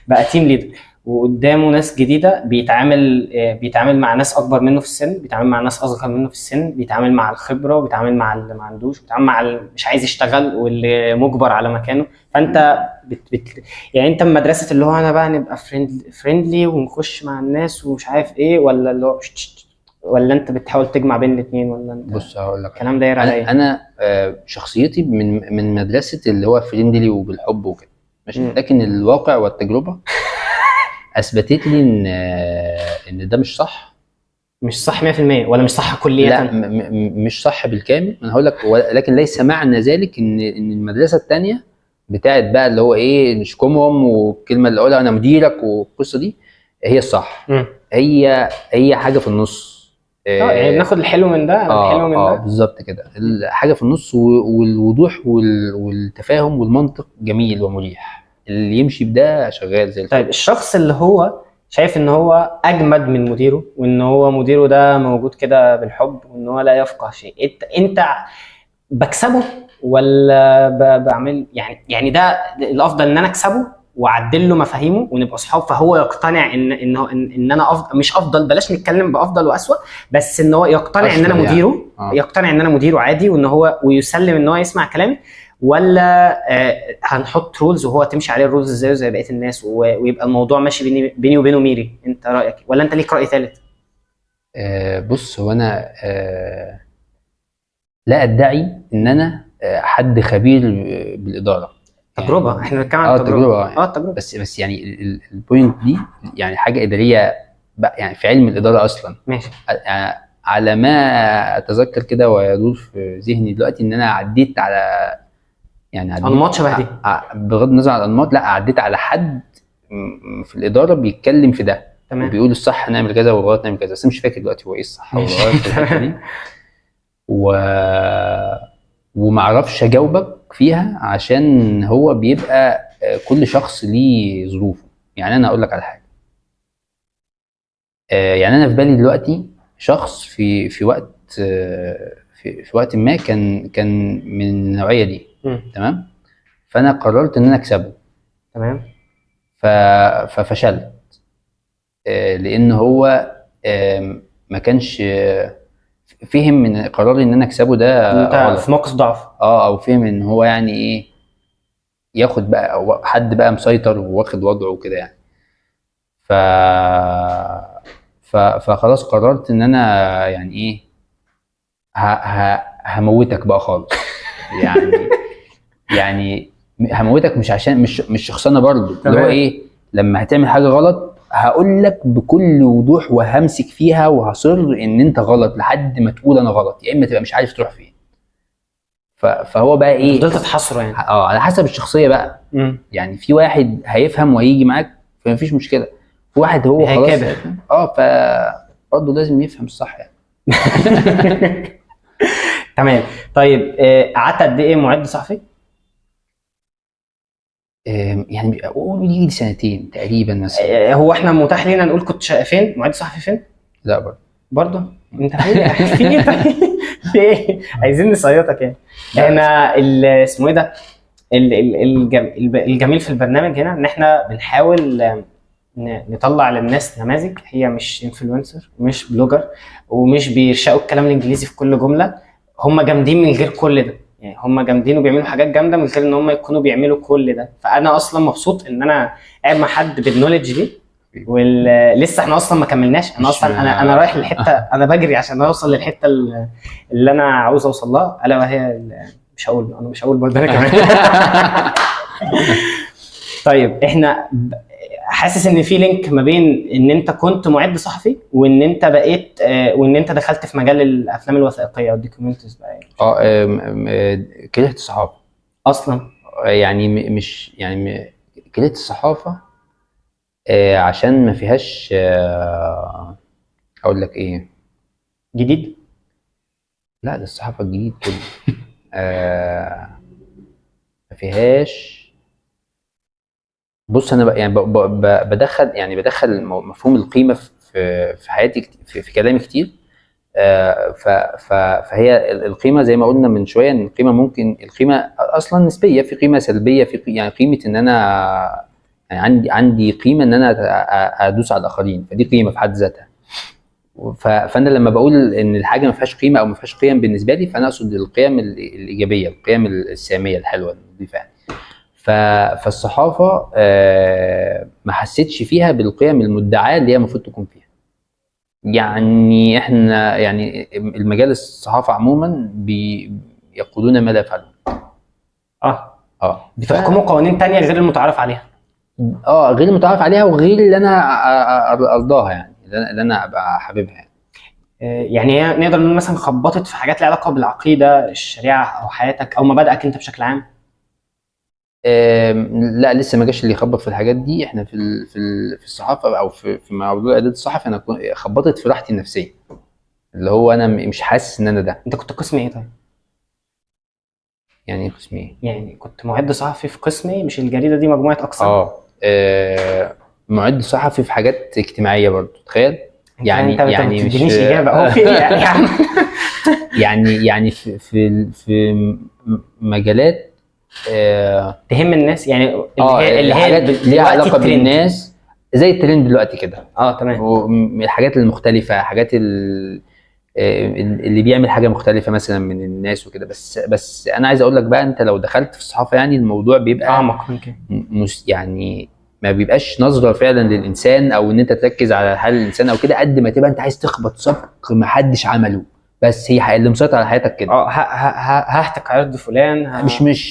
S2: بقى team leader وقدامه ناس جديدة، بيتعامل مع ناس اكبر منه في السن، بيتعامل مع ناس اصغر منه في السن، بيتعامل مع الخبرة، وبيتعامل مع اللي ما عندوش، بيتعامل مع اللي مش عايز يشتغل واللي مجبر على مكانه. فانت يعني انت من مدرسه اللي هو انا بقى نبقى friendly ونخش مع الناس ومش عارف ايه، ولا اللي هو ولا انت بتحاول تجمع بين الاثنين، ولا انت؟
S1: بص هقول لك
S2: الكلام داير على ايه.
S1: انا شخصيتي من مدرسه اللي هو friendly وبالحب وكده ماشي، لكن الواقع والتجربة اثبتت لي ان ده مش صح.
S2: مش صح 100% ولا مش صح كليا؟
S1: لا مش صح بالكامل، انا هقول لك. لكن ليس معنى ذلك ان المدرسة الثانية بتاعت بقى اللي هو ايه نشكمهم والكلمة اللي اقولها انا مديرك والقصه دي هي الصح. هي حاجة في النص.
S2: يعني بناخد الحلو من ده الحلو من ده
S1: بالظبط كده، حاجة في النص، والوضوح والتفاهم والمنطق جميل ومريح، اللي يمشي بده شغال زي الفل.
S2: طيب الشخص اللي هو شايف ان هو اجمد من مديره، وان هو مديره ده موجود كده بالحب، وان هو لا يفقه شيء، انت بكسبه ولا بعمل يعني ده الافضل ان انا اكسبه واعدل له مفاهيمه ونبقى اصحاب، فهو يقتنع ان ان ان انا افضل، مش افضل، بلاش نتكلم بافضل واسوأ، بس ان هو يقتنع ان انا مديره يعني. يقتنع ان انا مديره عادي، وان هو ويسلم ان هو يسمع كلامي، ولا هنحط rules وهو تمشي عليه ال rules زيه زي بقية الناس، ويبقى الموضوع ماشي بيني وبينه ميري؟ انت رايك، ولا انت ليك راي ثالث؟
S1: بص هو انا لا ادعي ان انا حد خبير بالادارة.
S2: تجربه
S1: يعني
S2: احنا بنتكلم عن
S1: تجربه
S2: تجربه.
S1: يعني.
S2: تجربه.
S1: بس يعني ال point دي يعني حاجة ادارية بقى، يعني في علم الادارة اصلا.
S2: ماشي.
S1: يعني على ما اتذكر كده ويدور في ذهني دلوقتي ان انا عديت على يعني عديت
S2: انماط شبه دي.
S1: بغض النظر عن الانماط، لا عديت على حد في الادارة بيتكلم في ده.
S2: تمام.
S1: وبيقول الصح نعمل كذا والغلط نعمل كذا، بس مش فاكر دلوقتي هو ايه الصح والغلط في الحتة دي. ومعرفش اجاوبك فيها عشان هو بيبقى كل شخص ليه ظروفه. يعني انا اقول لك على حاجة، يعني انا في بالي دلوقتي شخص في وقت في وقت ما كان من النوعية دي. تمام. فانا قررت ان انا اكسبه.
S2: تمام.
S1: ففشلت، لان هو ما كانش فهم من قراري ان انا اكسبه ده
S2: انت
S1: غلط.
S2: في موقف ضعف.
S1: او فهم ان هو يعني ايه ياخد بقى، أو حد بقى مسيطر وواخد وضعه وكده يعني. فخلاص قررت ان انا يعني ايه هموتك بقى خالص. يعني هموتك، مش عشان مش شخصانه برضه، اللي هو ايه لما هتعمل حاجة غلط هقول لك بكل وضوح وهمسك فيها وهصر ان انت غلط لحد ما تقول انا غلط، يا اما تبقى مش عارف تروح فين. فهو بقى ايه
S2: فضلت تحصره يعني.
S1: على حسب الشخصية بقى. يعني في واحد هيفهم وهيجي معاك فمفيش مشكلة، في واحد هو خلاص
S2: هيكابر.
S1: فبرضه لازم يفهم الصح يعني.
S2: تمام. طيب قعدت قد ايه معد صحفي؟
S1: يعني قول يجي سنتين تقريبا مثلا.
S2: هو احنا متاح لينا نقول كنت فين؟ معد صحفي فين؟
S1: لا
S2: برضه انت فين؟ في ايه؟ في ايه؟ عايزين نصيطك يعني. احنا اسمه ايه ده؟ الجميل في البرنامج هنا ان احنا بنحاول نطلع للناس نماذج هي مش influencer، مش blogger، ومش بيرشقوا الكلام الانجليزي في كل جملة. هم جامدين من غير كل ده، يعني هم جامدين وبيعملوا حاجات جامدة من غير ان هم يكونوا بيعملوا كل ده. فانا اصلا مبسوط ان انا قاعد مع حد بال knowledge دي، ولسه احنا اصلا ما كملناش. انا اصلا انا رايح للحتة، انا بجري عشان اوصل للحتة اللي انا عاوز اوصل لها، الا وهي مش هقول، انا مش هقول برضه انا كمان. طيب احنا حاسس ان في link ما بين ان انت كنت معد صحفي وان انت بقيت وان انت دخلت في مجال الافلام الوثائقية او ال documentaries بقى
S1: يعني. كرهت الصحافة
S2: اصلا
S1: يعني، مش يعني كرهت الصحافة عشان ما فيهاش اقول لك ايه
S2: جديد.
S1: لا ده الصحافة الجديد كله. ما فيهاش. بص انا يعني بدخل يعني بدخل مفهوم القيمة في حياتي، في كلامي كتير. فهي القيمة زي ما قلنا من شوية ان القيمة ممكن، القيمة اصلا نسبيه، في قيمة سلبية، في يعني قيمة ان انا يعني عندي قيمة ان انا ادوس على الاخرين، فدي قيمة في حد ذاتها. فانا لما بقول ان الحاجة ما فيهاش قيمة او ما فيهاش قيم بالنسبة لي، فانا اقصد القيم الايجابية، القيم السامية الحلوة النظيفة يعني. فالصحافه ما حسيتش فيها بالقيم المدعاه اللي هي المفروض تكون فيها. يعني احنا يعني المجال الصحافة عموما بيقولون ما لا يفعلون.
S2: بتحكموا قوانين تانية غير المتعارف عليها.
S1: غير المتعارف عليها وغير اللي انا ارضاها، يعني اللي انا ابقى حاببها يعني.
S2: يعني هي نقدر نقول مثلا خبطت في حاجات لها علاقة بالعقيدة، الشريعة، او حياتك او مبادئك انت بشكل عام؟
S1: لا لسه ما جاش اللي يخبط في الحاجات دي. احنا في في الصحافة او في موضوع اعداد الصحفي انا خبطت في راحتي النفسية، اللي هو انا مش حاسس ان انا ده.
S2: انت كنت قسم ايه طيب؟
S1: يعني ايه قسم ايه؟
S2: يعني كنت معد صحفي في قسم ايه؟ مش الجريدة دي مجموعة اقسام؟
S1: معد صحفي في حاجات اجتماعية برضه، تخيل. يعني
S2: انت
S1: يعني
S2: ما تدينيش اجابه هو في يعني
S1: يعني في مجالات
S2: تهم الناس، يعني اللي هي
S1: ليها علاقة بالناس زي الترند دلوقتي كده.
S2: تمام.
S1: الحاجات المختلفة، حاجات اللي بيعمل حاجة مختلفة مثلا من الناس وكده. بس انا عايز اقول لك بقى، انت لو دخلت في الصحافة يعني الموضوع بيبقى
S2: اعمق من كده،
S1: يعني ما بيبقاش نظره فعلا للانسان او ان انت تركز على حال الانسان او كده، قد ما تبقى انت عايز تخبط سبق ما حدش عمله. بس هي اللي مسيطر على حياتك كده.
S2: ههتك عرض فلان،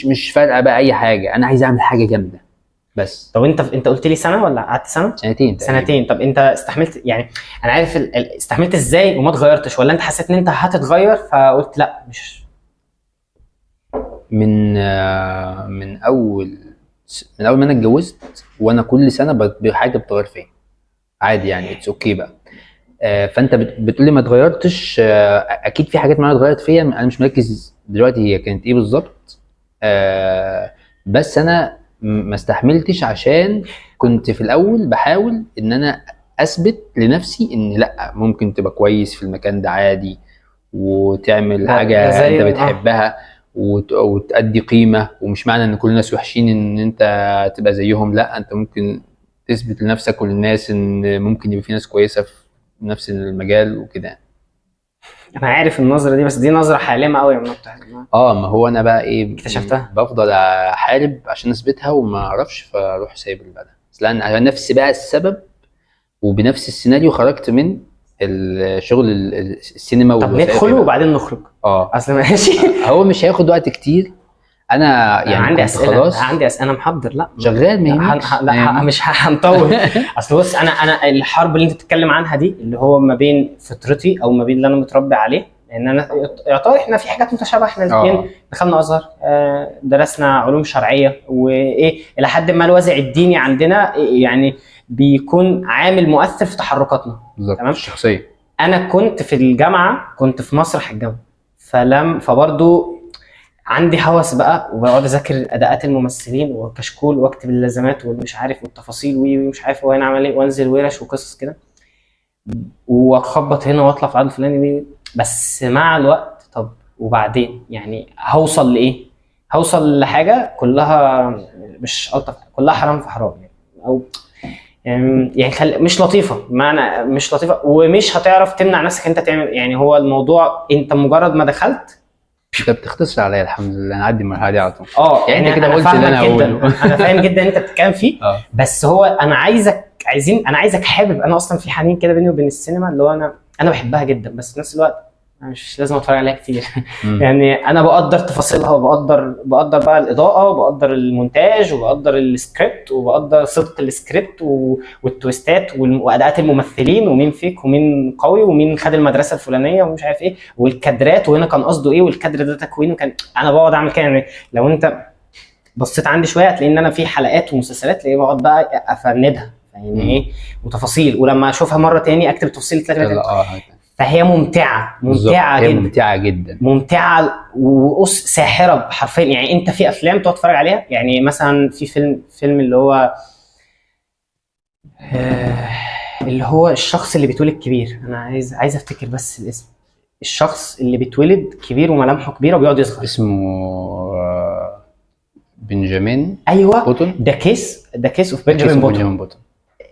S1: مش فارقه بقى اي حاجة، انا عايز اعمل حاجة جامدة بس.
S2: طب انت قلت لي سنة ولا قعدت سنة؟
S1: سنتين تقريبا.
S2: سنتين. طب انت استحملت، يعني انا عارف استحملت ازاي وما اتغيرتش، ولا انت حسيت ان انت هتتغير فقلت لا مش
S1: من اول ما انا اتجوزت وانا كل سنة بحاجة بتغير فيا عادي، يعني it's okay بقى. فانت بتقولي ما اتغيرتش، اكيد في حاجات معينة اتغيرت فيا، انا مش مركز دلوقتي هي كانت ايه بالظبط. بس انا ما استحملتش عشان كنت في الاول بحاول ان انا اثبت لنفسي ان لا ممكن تبقى كويس في المكان ده عادي، وتعمل حاجة انت بتحبها وتأدي قيمة، ومش معنى ان كل الناس وحشين ان انت تبقى زيهم، لا انت ممكن تثبت لنفسك وللناس ان ممكن يبقى في ناس كويسة في نفس المجال وكده.
S2: انا عارف النظرة دي، بس دي نظره حالمة قوي يا
S1: ما هو انا بقى ايه
S2: اكتشفتها،
S1: بفضل احارب عشان اثبتها وما اعرفش، فاروح سايب البلد لان على نفس بقى السبب وبنفس السيناريو خرجت من الشغل السينما.
S2: طب ندخله وبعدين نخرج. اصل ماشي
S1: هو مش هياخد وقت كتير. انا يعني
S2: عندي اسئلة، خلاص عندي اسئلة، انا محضر. لا
S1: شغال ما
S2: لا مش هنطول. اصل بص، انا الحرب اللي انت بتتكلم عنها دي اللي هو ما بين فطرتي او ما بين اللي انا متربي عليه، لان انا يعتبر احنا في حاجات متشابهة، احنا الاثنين دخلنا ازهر، درسنا علوم شرعية، وايه الى حد ما الوازع الديني عندنا يعني بيكون عامل مؤثر في تحركاتنا.
S1: بالظبط، تمام. الشخصية.
S2: انا كنت في الجامعة، كنت في مسرح الجامعة، فبرضه عندي هوس بقى، وبقعد اذاكر اداءات الممثلين وكشكول، واكتب اللازمات والمش عارف والتفاصيل ومش عارف هو هنا عمل ايه، وانزل ورش وقصص كده، واخبط هنا واطلع في عدد فلاني. بس مع الوقت طب وبعدين يعني هوصل لايه؟ هوصل لحاجة كلها مش الطف، كلها حرام في حرام يعني، او يعني مش لطيفة، معنى مش لطيفة، ومش هتعرف تمنع نفسك انت تعمل. يعني هو الموضوع انت مجرد ما دخلت
S1: انت بتختصر عليا، الحمد لله انا عدي المرحلة دي على طول.
S2: يعني انت كده قلت اللي انا هقوله. انا فاهم جدا انت بتتكلم فيه. بس هو انا عايزك، انا عايزك حابب، انا اصلا في حنين كده بيني وبين السينما، اللي هو انا بحبها جدا، بس في نفس الوقت انا مش لازم اتفرج عليها كتير. يعني انا بقدر تفاصيلها، وبقدر بقى الاضاءة، وبقدر المونتاج، وبقدر السكريبت، وبقدر صدق السكريبت وال twist ات واداءات الممثلين، ومين fake ومين قوي ومين خد المدرسة الفلانية ومش عارف ايه، والكادرات وهنا كان قصده ايه، والكادر ده تكوينه كان. انا بقعد اعمل كده. يعني لو انت بصيت عندي شوية هتلاقي ان انا في حلقات ومسلسلات تلاقي بقعد بقى افندها يعني ايه وتفاصيل، ولما اشوفها مرة تاني اكتب تفصيل 3. فهي ممتعة، ممتعة جدا،
S1: ممتعة جدا،
S2: ممتعة وساحره حرفيا. يعني انت في افلام تقعد تتفرج عليها، يعني مثلا في فيلم اللي هو الشخص اللي بيتولد كبير، انا عايز افتكر بس الاسم، الشخص اللي بيتولد كبير وملامحه كبيرة وبيقعد يصغر،
S1: اسمه بنجامين.
S2: ايوه
S1: بوتون.
S2: ده case of Benjamin Button.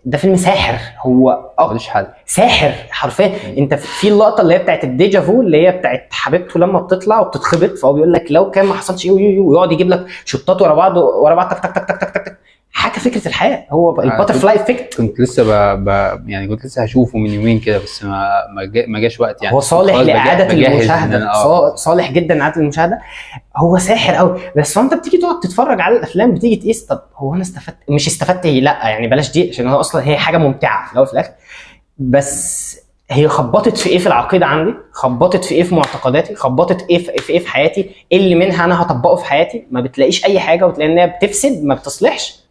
S2: ده فيلم ساحر، هو
S1: ملوش حل،
S2: ساحر حرفيا. انت في اللقطة اللي هي بتاعت ال déjà vu اللي هي بتاعت حبيبته لما بتطلع وبتتخبط، فهو بيقول لك لو كان ما حصلش ايه، ويقعد يجيب لك shot ات ورا بعض ورا بعض، تك تك تك تك تك تك، حكى فكرة الحياة، هو ال butterfly effect.
S1: كنت لسه يعني كنت لسه هشوفه من يومين كده، بس ما جاش وقت يعني.
S2: هو صالح لاعادة المشاهدة، صالح جدا لاعادة المشاهدة، هو ساحر قوي. بس انت بتيجي تقعد تتفرج على الافلام بتيجي تقيس، طب هو انا استفدت مش استفدت ايه؟ لا يعني بلاش دي، عشان هو اصلا هي حاجة ممتعة في الاول وفي الاخر، بس هي خبطت في ايه في العقيدة عندي، خبطت في ايه في معتقداتي، خبطت ايه في ايه في حياتي، ايه اللي منها انا هطبقه في حياتي؟ ما بتلاقيش اي حاجة، وتلاقي انها بتفسد ما بتصلحش.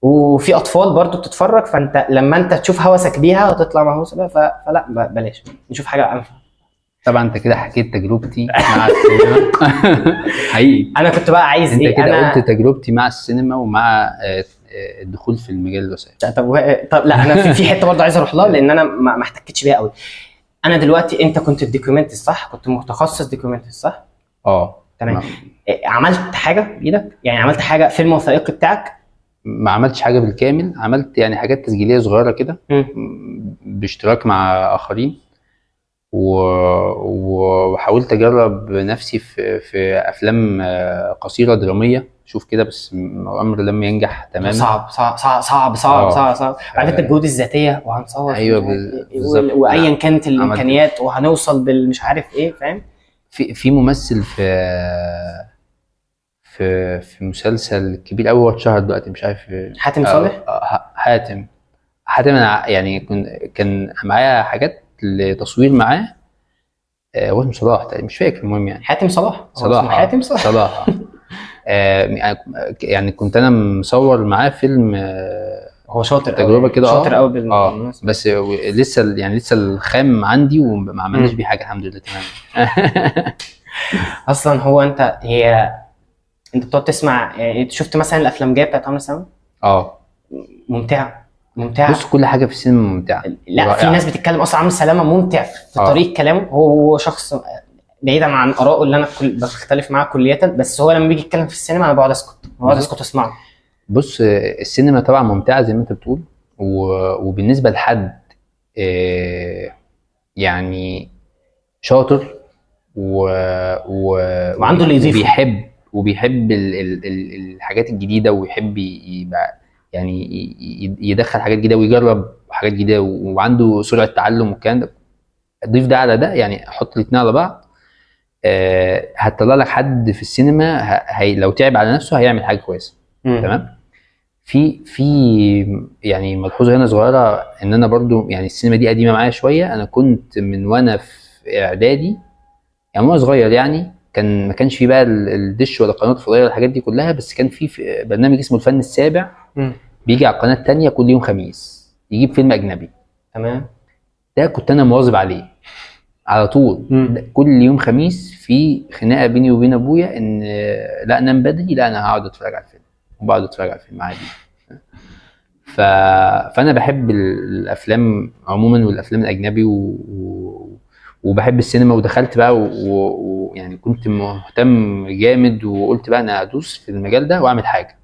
S2: وفي اطفال برضو بتتفرج، فانت لما انت تشوف هوسك بيها وتطلع مهووس بيها، فلا بلاش، نشوف حاجة انفع.
S1: طبعا انت كده حكيت تجربتي مع السينما. حقيقي
S2: انا كنت بقى عايز
S1: انت
S2: ايه،
S1: كده أنا قلت تجربتي مع السينما ومع الدخول في المجال الوثائقي.
S2: طب لا انا في حتة برضه عايز اروح لها، لان انا ما احتكتش بيها قوي. انا دلوقتي انت كنت ال documentary صح؟ كنت متخصص documentary صح؟ تمام. عملت حاجة بايدك؟ يعني عملت حاجة فيلم وثائقي بتاعك؟
S1: ما عملتش حاجة بالكامل، عملت يعني حاجات تسجيليه صغيرة كده باشتراك مع اخرين، وحاولت اجرب نفسي في افلام قصيرة درامية شوف كده، بس الامر لم ينجح تماما.
S2: صعب صعب صعب صعب صعب صعب صعب. عارف انت الجهود الذاتية وهنصور،
S1: ايوه بالظبط،
S2: وايا كانت الامكانيات وهنوصل بالمش عارف ايه، فاهم؟
S1: في ممثل في في في مسلسل كبير قوي، هو اتشهر دلوقتي مش عارف،
S2: حاتم صالح.
S1: حاتم انا يعني كان معايا حاجات لتصوير معاه، هو اسمه صلاح تقريبا مش فاكر، المهم يعني
S2: حاتم صلاح،
S1: حاتم صلاح. يعني كنت انا مصور معاه فيلم،
S2: هو شاطر
S1: تجربه كده،
S2: شاطر قوي
S1: بس لسه يعني لسه الخام عندي وما عملناش بيه حاجة الحمد لله، تمام.
S2: اصلا هو انت انت بتقعد تسمع يعني، شفت مثلا الافلام جاية بتاعت عمرو سلامه؟ ممتعة ممتعة.
S1: بص كل حاجة في السينما ممتعة.
S2: لا رائعة. في ناس بتتكلم اصلا عمرو سلامه ممتع في طريقه كلامه، هو شخص بعيدا عن ارائه اللي انا بختلف معاه كليه، بس هو لما بيجي يتكلم في السينما انا بقعد اسكت واسمعه.
S1: بص السينما طبعا ممتعة زي ما انت بتقول، وبالنسبة لحد يعني شاطر
S2: وعنده اللي يضيفه،
S1: وبيحب الحاجات الجديدة، ويحب يبقى يعني يدخل حاجات جديدة ويجرب حاجات جديدة، وعنده سرعة تعلم والكلام ده، ضيف ده على ده، يعني حط الاثنين على بعض، هتطلع لك حد في السينما لو تعب على نفسه هيعمل حاجة كويسة. تمام. في يعني ملحوظة هنا صغيرة، ان انا برضو يعني السينما دي قديمة معايا شوية، انا كنت من وانا في اعدادي يعني وانا صغير، يعني كان ما كانش في بقى الدش ولا قناة فضائية ولا الحاجات دي كلها، بس كان في برنامج اسمه الفن السابع، بيجي على القناة الثانية كل يوم خميس، يجيب فيلم اجنبي.
S2: تمام.
S1: ده كنت انا مواظب عليه على طول. كل يوم خميس في خناقه بيني وبين ابويا ان لا نام بدري، لا انا هقعد اتفرج على الفيلم، وبقعد اتفرج على الفيلم عادي. فانا بحب الافلام عموما والافلام الاجنبي وبحب السينما، ودخلت بقى ويعني كنت مهتم جامد، وقلت بقى انا هدوس في المجال ده واعمل حاجة.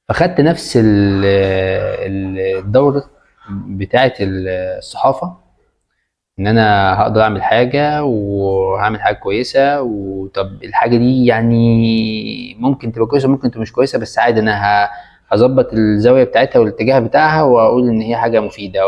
S1: فخدت نفس الدورة بتاعه الصحافة، ان انا هقدر اعمل حاجة وهعمل حاجة كويسة، وطب الحاجة دي يعني ممكن تبقى كويسة ممكن تبقى مش كويسة، بس عادي انا هظبط الزاوية بتاعتها والاتجاه بتاعها واقول ان هي حاجة مفيدة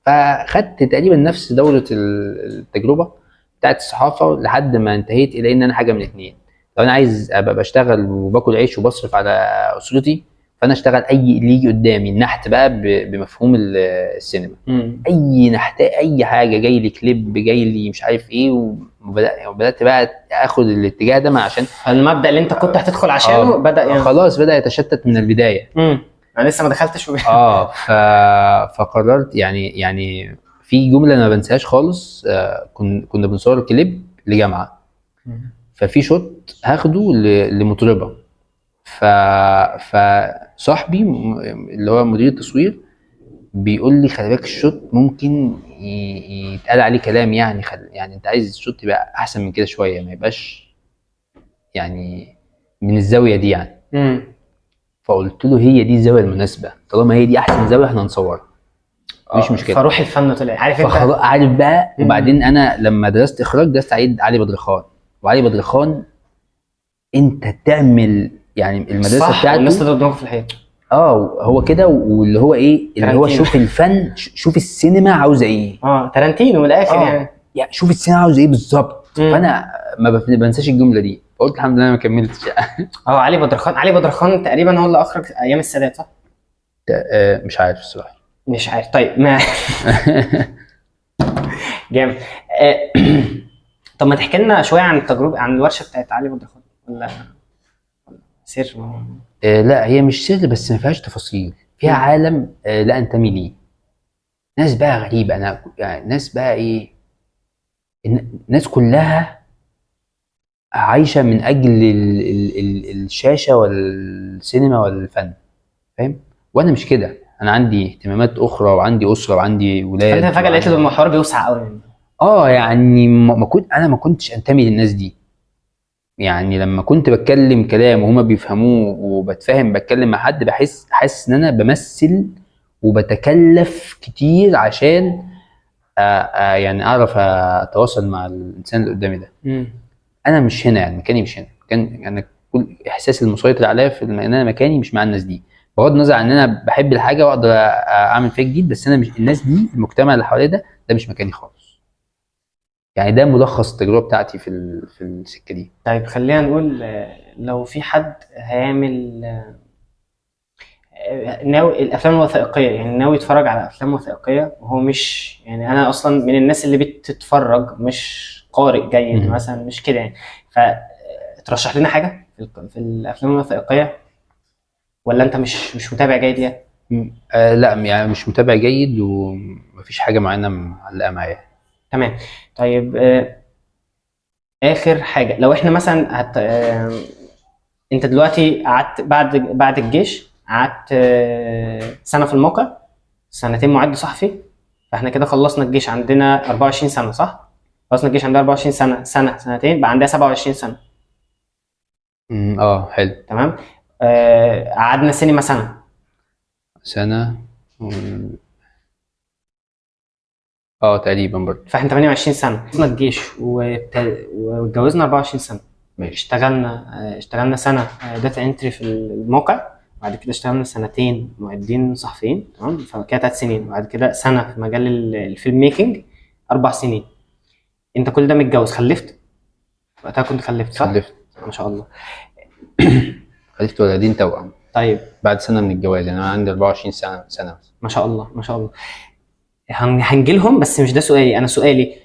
S1: فخدت تقريبا نفس دوره التجربة بتاعت الصحافة لحد ما انتهيت الى ان انا حاجة من اتنين، لو انا عايز ابقى بشتغل وباكل عيش وبصرف على اسرتي، فانا اشتغل اي اللي يجي قدامي، النحت بقى بمفهوم السينما. اي نحت، اي حاجة، جاي لي كليب، جاي لي مش عارف ايه، وبدات بقى اخد الاتجاه ده عشان
S2: المبدا اللي انت كنت هتدخل عشانه بدا يعني
S1: خلاص بدا يتشتت من البداية.
S2: انا لسه ما دخلتش
S1: فقررت يعني في جملة انا ما بنساهاش خالص. كنا بنصور كليب لجامعة، ففي shot هاخده لمطربه، فصاحبي اللي هو مدير التصوير بيقول لي خلي بالك ال shot ممكن يتقال عليه كلام، يعني يعني انت عايز ال shot يبقى احسن من كده شوية، ما يبقاش يعني من الزاوية دي يعني. فقلت له هي دي الزاوية المناسبة، طالما هي دي احسن زاوية احنا هنصورها، مش مشكلة.
S2: فروح الفن طلع، عارف انت
S1: عارف بقى. وبعدين انا لما درست اخراج درست علي بدرخان، وعلي بدرخان انت تعمل يعني المدرسة
S2: صح،
S1: بتاعته
S2: والناس تضرب دماغه في الحيط.
S1: هو كده، واللي هو ايه اللي هو شوف الفن، شوف السينما عاوزه ايه.
S2: تارانتينو من الاخر يعني
S1: شوف السينما عاوزه ايه بالظبط. فانا ما بنساش الجملة دي، فقلت الحمد لله انا ما كملتش.
S2: علي بدرخان، علي بدرخان تقريبا هو اللي اخرج ايام السادات صح؟
S1: مش عارف الصراحة،
S2: مش عارف. طيب ما جامد. طب ما تحكي لنا شوية عن التجربة، عن الورشة بتاعت علي بدرخان، ولا سر؟
S1: لا هي مش سر، بس ما فيهاش تفاصيل، فيها عالم لا انتمي ليه. ناس بقى غريبة، انا يعني ناس بقى ايه، الناس كلها عايشه من اجل الشاشة والسينما والفن، فاهم؟ وانا مش كده، انا عندي اهتمامات اخرى وعندي اسره وعندي ولاد.
S2: فانت فجاة لقيت المحور بيوسع قوي.
S1: يعني ما كنت انا ما كنتش انتمي للناس دي. يعني لما كنت بتكلم كلام وهما بيفهموه وبتفهم، بتكلم مع حد بحس حاسس ان انا بمثل وبتكلف كتير عشان يعني اعرف اتواصل مع الانسان اللي قدامي ده. انا مش هنا، يعني مكاني مش هنا، مكان، انا كل احساس المسيطر عليا في ان انا مكاني مش مع الناس دي، بغض النظر عن ان انا بحب الحاجة واقدر اعمل فيها جديد، بس انا مش الناس دي، المجتمع اللي حواليا ده مش مكاني خالص. يعني ده ملخص التجربة بتاعتي في السكة دي.
S2: طيب خلينا نقول لو في حد هيعمل ناوي الافلام الوثائقية، يعني ناوي يتفرج على افلام وثائقية وهو مش، يعني انا اصلا من الناس اللي بتتفرج مش قارئ جيد مثلا، مش كده يعني، فترشح لنا حاجة في الافلام الوثائقية ولا انت مش متابع جيد يعني؟
S1: لا يعني مش متابع جيد ومفيش حاجة معينة معلقه معايا.
S2: تمام. طيب اخر حاجة، لو احنا مثلا انت دلوقتي قعدت بعد الجيش، قعدت سنة في الموقع، سنتين معد صحفي، فاحنا كده خلصنا الجيش عندنا 24 سنة صح؟ خلصنا الجيش عندنا 24 سنة، سنة سنتين، بقى عندها 27 سنة.
S1: حلو.
S2: تمام. قعدنا سينما سنة
S1: تقريبا برضه،
S2: فاحنا 28 سنة خلصنا الجيش واتجوزنا 24 سنة.
S1: ماشي.
S2: اشتغلنا سنة data entry في الموقع، بعد كده اشتغلنا سنتين معدين صحفيين، تمام، فكده 3 سنين، وبعد كده سنة في مجال ال film making 4 سنين. انت كل ده متجوز، خلفت وقتها؟ كنت خلفت صح؟
S1: خلفت
S2: ما شاء الله.
S1: خلفت ولدين توأم.
S2: طيب
S1: بعد سنة من الجواز، يعني انا عندي 24 سنة.
S2: ما شاء الله ما شاء الله. هنجيلهم، بس مش ده سؤالي. انا سؤالي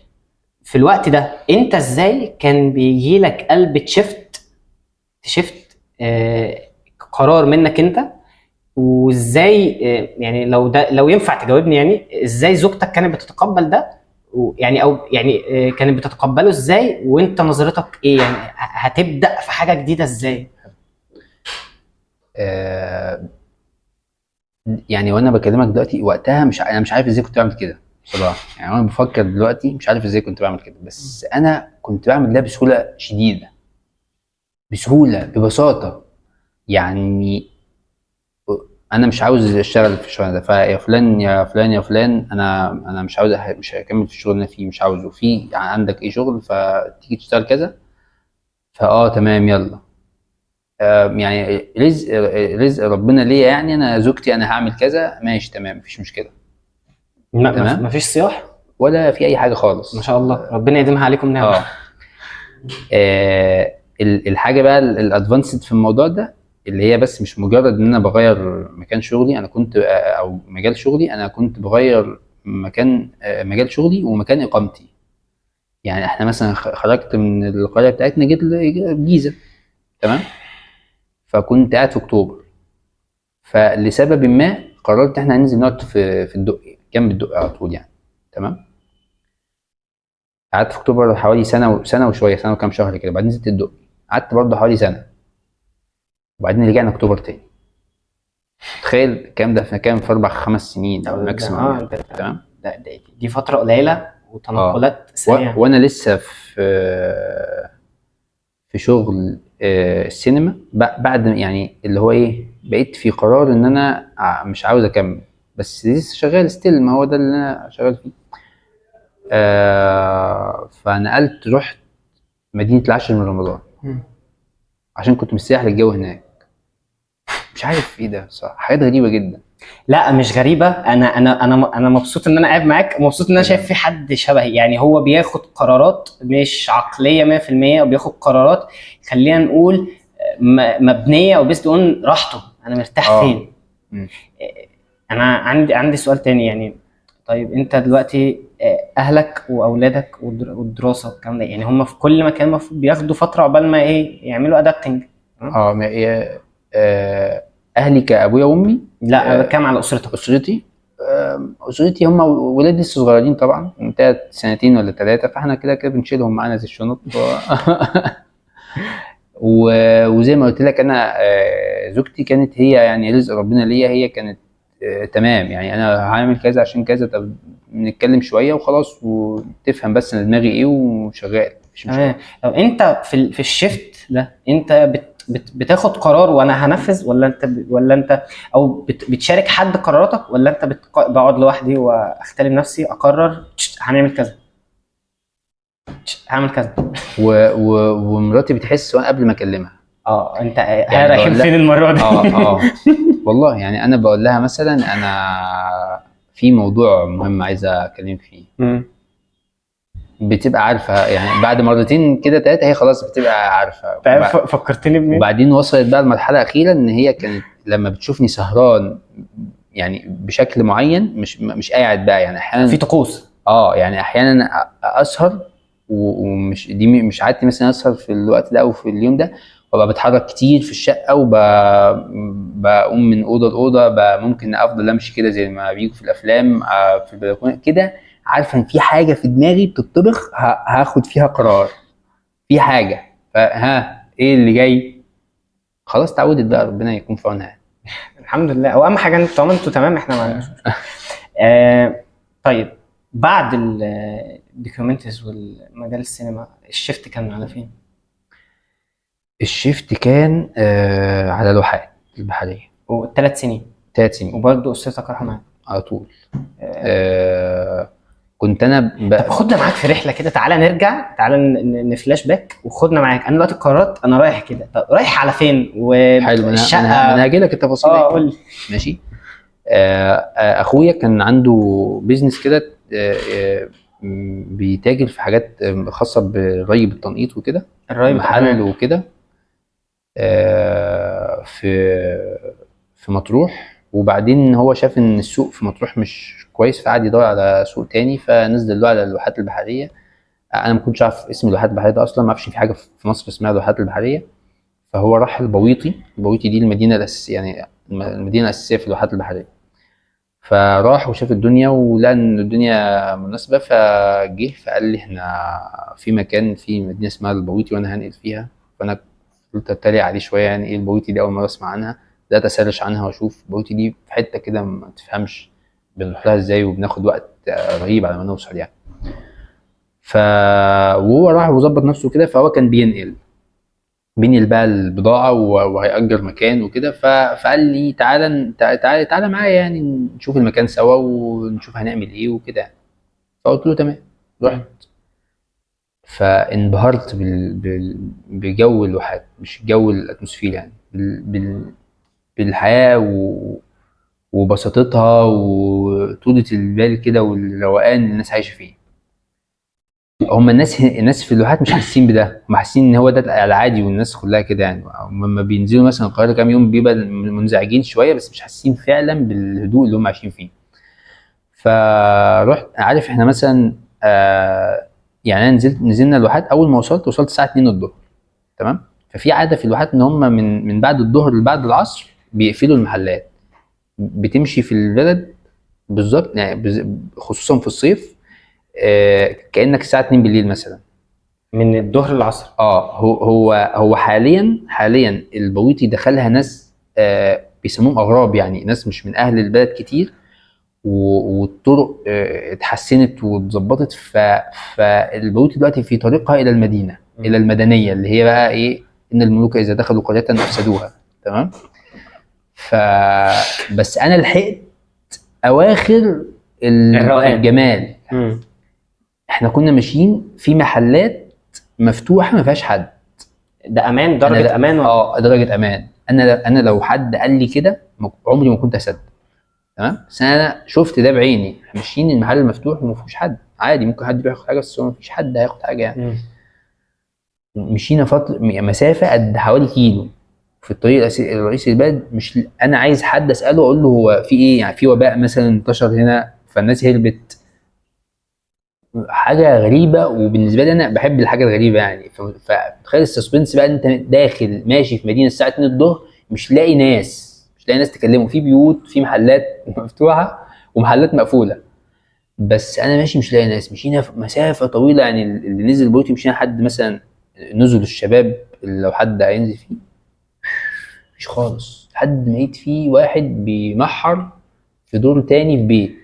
S2: في الوقت ده انت ازاي كان بيجي لك قلب تشفت قرار منك انت، وازاي يعني لو ينفع تجاوبني، يعني ازاي زوجتك كانت بتتقبل ده، يعني او يعني كانت بتتقبله ازاي، وانت نظرتك ايه، يعني هتبدأ في حاجة جديدة ازاي؟
S1: يعني وانا بكلمك دلوقتي وقتها مش انا مش عارف ازاي كنت بعمل كده بصراحة، يعني انا بفكر دلوقتي مش عارف ازاي كنت بعمل كده، بس انا كنت بعمل ده بسهولة شديدة، بسهولة ببساطة. يعني انا مش عاوز اشتغل في الشغل ده، فيا فلان يا فلان يا فلان، انا مش عاوز مش هكمل في الشغل اللي انا فيه، مش عاوزه، في عندك ايه شغل فتيجي تشتغل كذا، فاه تمام يلا. يعني رزق ربنا ليا، يعني انا زوجتي انا هعمل كذا ماشي تمام مفيش مشكلة. تمام،
S2: مفيش صياح
S1: ولا في اي حاجة خالص.
S2: ما شاء الله، ربنا يديمها عليكم نعمه.
S1: الحاجة بقى ال advanced في الموضوع ده، اللي هي بس مش مجرد ان انا بغير مكان شغلي، انا كنت او مجال شغلي، انا كنت بغير مكان مجال شغلي ومكان اقامتي. يعني احنا مثلا خرجت من القرية بتاعتنا جيت الجيزة، تمام، فكنت قاعد في اكتوبر، فلسبب ما قررت احنا هننزل نقعد في الدقي، جنب الدقي على طول يعني، تمام. قعدت في اكتوبر حوالي سنة وشوية، سنة وكام شهر كده، بعدين نزلت الدقي قعدت برضه حوالي سنة، وبعدين رجعنا اكتوبر تاني. تخيل الكلام ده في كام، في 4-5 سنين او maximum يعني. تمام،
S2: دي فترة قليله وتنقلات سريعة.
S1: وانا لسه في شغل السينما بعد، يعني اللي هو ايه، بقيت في قرار ان انا مش عاوز اكمل، بس لسه شغال still، ما هو ده اللي انا شغال فيه. فنقلت رحت مدينة العاشر من رمضان عشان كنت مستريح للجو هناك. مش عارف ايه ده صح، حاجات غريبة جدا.
S2: لا مش غريبة، انا انا انا انا مبسوط ان انا قاعد معاك، مبسوط ان انا شايف في حد شبهي، يعني هو بياخد قرارات مش عقلية 100%، وبياخد قرارات خلينا نقول مبنية و based on راحته، انا مرتاح فين. انا عندي سؤال تاني يعني. طيب انت دلوقتي اهلك واولادك والدراسة والكلام ده، يعني هم في كل مكان المفروض بياخدوا فترة عقبال ما ايه يعملوا adapting.
S1: اهلي كابويا وامي؟
S2: لا انا بتكلم على اسرتك.
S1: اسرتي هم ولادي لسه صغيرين طبعا، من 2 ولا 3، فاحنا كده كده بنشيلهم معانا زي الشنط. وزي ما قلت لك انا زوجتي كانت هي يعني رزق ربنا ليا، هي كانت تمام، يعني انا هعمل كذا عشان كذا، طب نتكلم شوية وخلاص وتفهم بس انا دماغي ايه وشغال، مفيش مشكلة.
S2: طب انت في ال shift ده انت بتاخد قرار وانا هنفذ، ولا انت ولا انت او بتشارك حد قراراتك، ولا انت بقعد لوحدي واختلم نفسي اقرر هنعمل كذا؟ هعمل كذا.
S1: ومراتي بتحس وانا قبل ما اكلمها.
S2: انت يعني رايحين فين المرة دي؟
S1: والله يعني انا بقول لها مثلا انا في موضوع مهم عايز اكلم فيه. بتبقى عارفه يعني بعد مرتين كده ثلاثة هي خلاص بتبقى عارفه.
S2: فكرتني بمين؟
S1: وبعدين وصلت بقى المرحلة الاخيرة ان هي كانت لما بتشوفني سهران يعني بشكل معين، مش قاعد بقى يعني احيانا
S2: في طقوس.
S1: يعني احيانا اسهر ومش دي مش عادتي مثلا اسهر في الوقت ده او في اليوم ده، وابقى بتحرك كتير في الشقة وبقوم من اوضة لاوضه، ممكن افضل امشي كده زي ما بيجوا في الافلام في البلكونه كده. عارفه ان في حاجة في دماغي بتطبخ هاخد فيها قرار في حاجة، فها ايه اللي جاي؟ خلاص تعودت بقى، ربنا يكون في عونها.
S2: الحمد لله. واهم حاجة ان طالما انتوا تمام احنا ما عندناش مشكلة. طيب بعد ال documentaries والمجال السينما ال shift كان على فين؟
S1: ال shift كان على لوحات البحرية.
S2: وثلاث سنين.
S1: 3 سنين.
S2: وبرضه اسرتك راحوا معاك
S1: على طول. كنت انا
S2: طب خدنا معاك في رحله كده، تعالى نرجع، تعالى نفلاش باك وخدنا معاك. انا دلوقتي قررت انا رايح كده، طب رايح على فين؟
S1: حلو، انا هاجي لك التفاصيل.
S2: قول لي.
S1: ماشي. اخويا كان عنده business كده، بيتاجر في حاجات خاصة بالري بالتنقيط وكده،
S2: الري
S1: محل وكده، في مطروح. وبعدين هو شاف ان السوق في مطروح مش كويس، فقعد يدور على سوق تاني، فنزل له على الواحات البحرية. انا ما كنتش عارف اسم الواحات البحرية ده اصلا، ما اعرفش في حاجة في مصر اسمها الواحات البحرية. فهو راح البويطي. البويطي دي المدينة الاساسية، يعني المدينة الاساسية في الواحات البحرية. فراح وشاف الدنيا ولقى ان الدنيا مناسبة، فجه فقال لي احنا في مكان في مدينة اسمها البويطي وانا هنقل فيها. فانا فضلت اتريق عليه شوية، يعني ايه البويطي دي؟ اول مرة اسمع عنها. بدات اسرش عنها واشوف البويطي دي في حتة كده ما تفهمش بنروح لها ازاي، وبناخد وقت رهيب على ما نوصل يعني. وهو راح وظبط نفسه كده، فهو كان بينقل بقى البضاعة وهيأجر مكان وكده. فقال لي تعالى تعالى تعالى معايا يعني نشوف المكان سوا ونشوف هنعمل ايه وكده. فقلت له تمام. رحت فانبهرت بجو الواحات، مش جو ال atmosphere يعني، بالحياة وبساطتها وطولة البال كده والروقان اللي الناس عايشه فيه. هم الناس في الواحات مش حاسين بده، هم حاسين ان هو ده العادي والناس كلها كده يعني. لما بينزلوا مثلا القاهرة كام يوم بيبقى منزعجين شوية، بس مش حاسين فعلا بالهدوء اللي هم عايشين فيه. فرحت، عارف احنا مثلا يعني انا نزلنا الواحات، اول ما وصلت الساعة 2 الظهر، تمام. ففي عادة في الواحات ان هم من بعد الظهر لبعد العصر بيقفلوا المحلات. بتمشي في البلد بالظبط يعني، خصوصا في الصيف، كأنك الساعة 2 بالليل مثلا،
S2: من الظهر للعصر.
S1: هو حاليا البويطي دخلها ناس بيسموهم اغراب، يعني ناس مش من اهل البلد كتير، والطرق اتحسنت واتظبطت. فالبويطي دلوقتي في طريقها الى المدينة، الى المدنية اللي هي بقى ايه، ان الملوك اذا دخلوا قرية افسدوها، تمام. بس انا لحقت اواخر الجمال. احنا كنا ماشيين في محلات مفتوحة ما فيهاش حد.
S2: ده امان، درجه امان.
S1: درجه امان. انا لو حد قال لي كده عمري ما كنت اصدق، تمام. بس انا شفت ده بعيني، ماشيين المحل مفتوح وما فيهوش حد، عادي ممكن حد يروح ياخد حاجة، بس هو ما فيش حد هياخد حاجة يعني. مشينا فترة مسافة قد حوالي كيلو في الطريق الرئيسي للبلد. مش انا عايز حد اساله اقول له هو في ايه يعني، في وباء مثلا انتشر هنا فالناس هربت، حاجة غريبة. وبالنسبة لي انا بحب الحاجة الغريبة يعني. فتخيل ال suspense بقى، انت داخل ماشي في مدينة الساعة 2 الظهر، مش لاقي ناس، مش لاقي ناس تكلمه، في بيوت، في محلات مفتوحة ومحلات مقفولة، بس انا ماشي مش لاقي ناس. مشينا في مسافة طويلة يعني، اللي نزل بيوتي مشينا حد مثلا نزل الشباب لو حد هينزل فيه مفيش خالص، لحد ما لقيت فيه واحد بيمحر في دور تاني في بيت.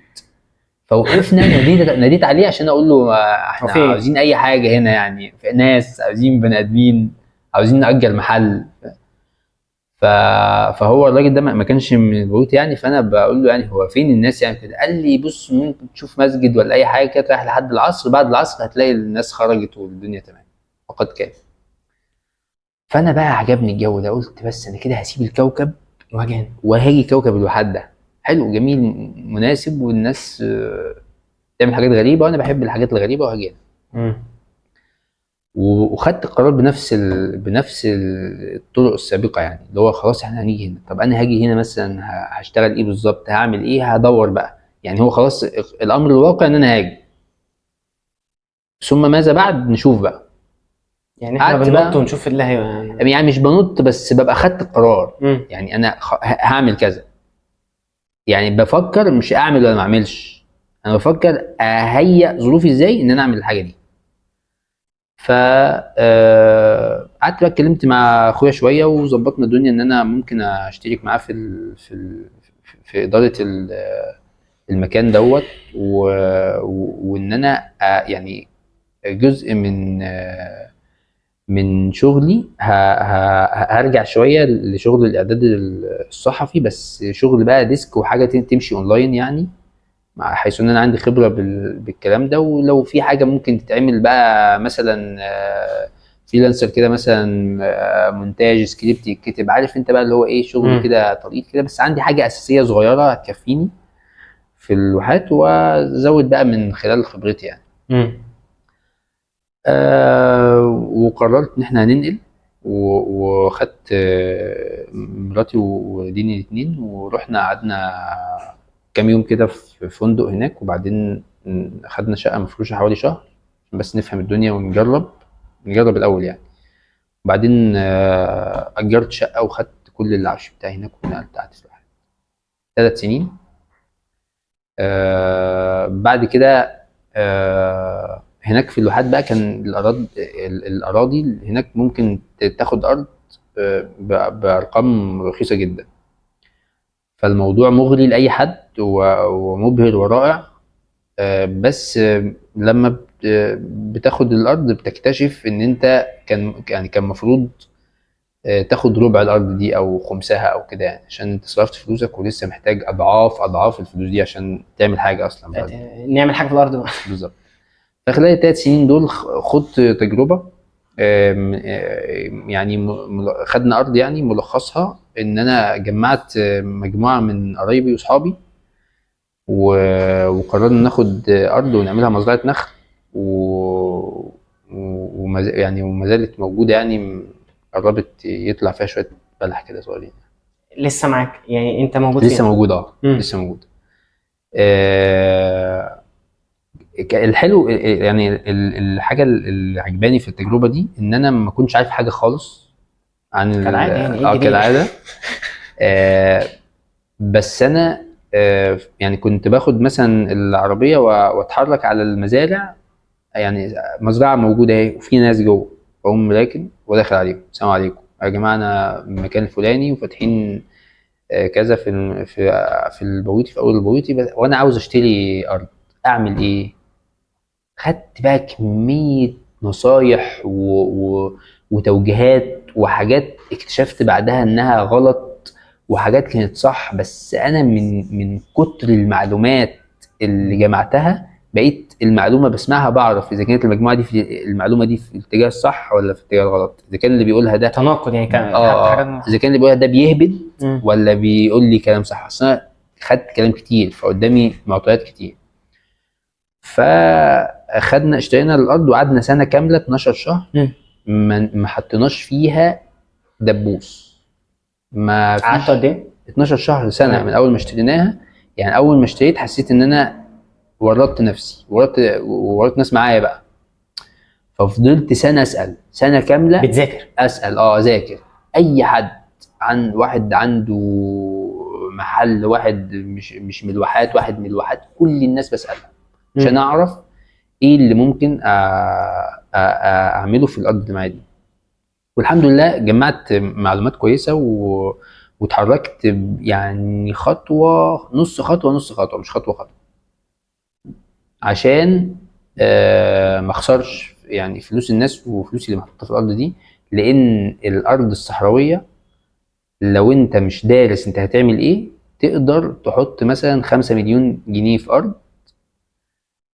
S1: فوقفنا ناديت عليه عشان اقول له احنا عاوزين اي حاجة هنا يعني، في ناس عاوزين بني ادمين، عاوزين نأجر محل. فهو الراجل ده ما كانش من البيوت يعني. فانا بقول له يعني هو فين الناس يعني كده؟ قال لي بص ممكن تشوف مسجد ولا اي حاجة كده، رايح لحد العصر، بعد العصر هتلاقي الناس خرجت والدنيا تمام. وقد كان. فانا بقى عجبني الجو ده، قلت بس انا كده هسيب الكوكب
S2: وهاجي
S1: وهاجي كوكب الواحات ده، حلو جميل مناسب، والناس تعمل حاجات غريبة وانا بحب الحاجات الغريبة، وهاجي هنا. وخدت القرار بنفس الطرق السابقة، يعني اللي هو خلاص احنا هنيجي هنا. طب انا هاجي هنا مثلا هشتغل ايه بالظبط، هعمل ايه، هدور بقى يعني. هو خلاص الامر الواقع ان انا هاجي، ثم ماذا بعد نشوف بقى.
S2: يعني احنا بننط ونشوف اللي هي
S1: يعني مش بنط، بس ببقى خدت القرار. يعني انا هعمل كذا، يعني بفكر مش اعمل ولا ما اعملش، انا بفكر اهيئ ظروفي ازاي ان انا اعمل الحاجة دي. ف قعدت بقى اتكلمت مع اخويا شوية وظبطنا الدنيا ان انا ممكن اشترك معاه في ادارة المكان دوت، وان انا يعني جزء من شغلي هرجع شوية لشغل الاعداد الصحفي، بس شغل بقى desk وحاجه تمشي اونلاين يعني، مع حيث ان انا عندي خبره بالكلام ده. ولو في حاجة ممكن تتعمل بقى مثلا freelancer كده، مثلا مونتاج، سكريبت يتكتب، عارف انت بقى اللي هو ايه، شغل كده طريق كده، بس عندي حاجة اساسية صغيرة هتكفيني في الواحات، وازود بقى من خلال خبرتي يعني. وقررت ان احنا هننقل، وخدت مراتي وديني الاثنين، ورحنا قعدنا كام يوم كده في فندق هناك، وبعدين خدنا شقه مفروشه حوالي شهر بس نفهم الدنيا ونجرب الاول يعني. وبعدين اجرت شقه وخدت كل العفش بتاعي هناك ونقلت قعدت في الواحات 3 سنين. بعد كده هناك في الواحات بقى كان الاراضي هناك ممكن تاخد ارض بارقام رخيصة جدا، فالموضوع مغري لاي حد ومبهر ورائع. بس لما بتاخد الارض بتكتشف ان انت كان المفروض تاخد ربع الارض دي او خمسها او كده يعني، عشان انت صرفت فلوسك ولسه محتاج اضعاف الفلوس دي عشان تعمل حاجة اصلا بعد.
S2: نعمل حاجة في الارض بقى
S1: بالظبط. فخلال ال3 سنين دول خدت تجربه، يعني خدنا ارض، يعني ملخصها ان انا جمعت مجموعة من قرايبي واصحابي، وقررنا ناخد ارض ونعملها مزرعة نخل، يعني وما زالت موجودة، يعني قربت يطلع فيها شوية بلح كده صغيرين.
S2: لسه معاك يعني، انت موجود
S1: لسه موجود؟ لسه موجود. الحلو يعني الحاجة اللي عجباني في التجربة دي ان انا ما كنتش عارف حاجة خالص عن
S2: كالعادة يعني
S1: كالعادة. بس انا يعني كنت باخد مثلا العربية واتحرك على المزارع، يعني مزرعة موجودة اهي وفي ناس جوه، اقوم راكن وداخل عليهم، السلام عليكم يا جماعة، انا من المكان الفلاني وفاتحين كذا في في في البويطي، في اول البويطي، وانا عاوز اشتري ارض، اعمل ايه؟ خدت بقى كمية نصايح وتوجيهات وحاجات اكتشفت بعدها انها غلط وحاجات كانت صح، بس انا من كتر المعلومات اللي جمعتها بقيت المعلومة بسمعها بعرف اذا كانت المجموعة دي في المعلومة دي في الاتجاه الصح ولا في الاتجاه الغلط، اذا كان اللي بيقولها ده
S2: تناقض يعني، كان
S1: اذا كان اللي بيقولها ده بيهبد ولا بيقول لي كلام صح. اصل انا خدت كلام كتير فقدامي معطيات كتير. فاخدنا اشترينا الارض وقعدنا سنة كاملة 12 شهر ما حطيناش فيها دبوس. ما
S2: قعدت قد ايه؟
S1: 12 شهر سنة من اول ما اشتريناها. يعني اول ما اشتريت حسيت ان انا ورطت نفسي، ورطت ناس معايا بقى، ففضلت سنة اسال، سنة كاملة
S2: بتذاكر،
S1: اسال اذاكر اي حد، عن واحد عنده محل، واحد مش من الواحات، واحد من الواحات، كل الناس بسالها عشان اعرف ايه اللي ممكن اعمله في الارض اللي معايا دي. والحمد لله جمعت معلومات كويسة واتحركت يعني خطوة نص خطوة نص خطوة، مش خطوة خطوة، عشان ما اخسرش يعني فلوس الناس وفلوسي اللي محطوطة في الارض دي. لان الارض الصحراوية لو انت مش دارس انت هتعمل ايه، تقدر تحط مثلا 5 مليون جنيه في ارض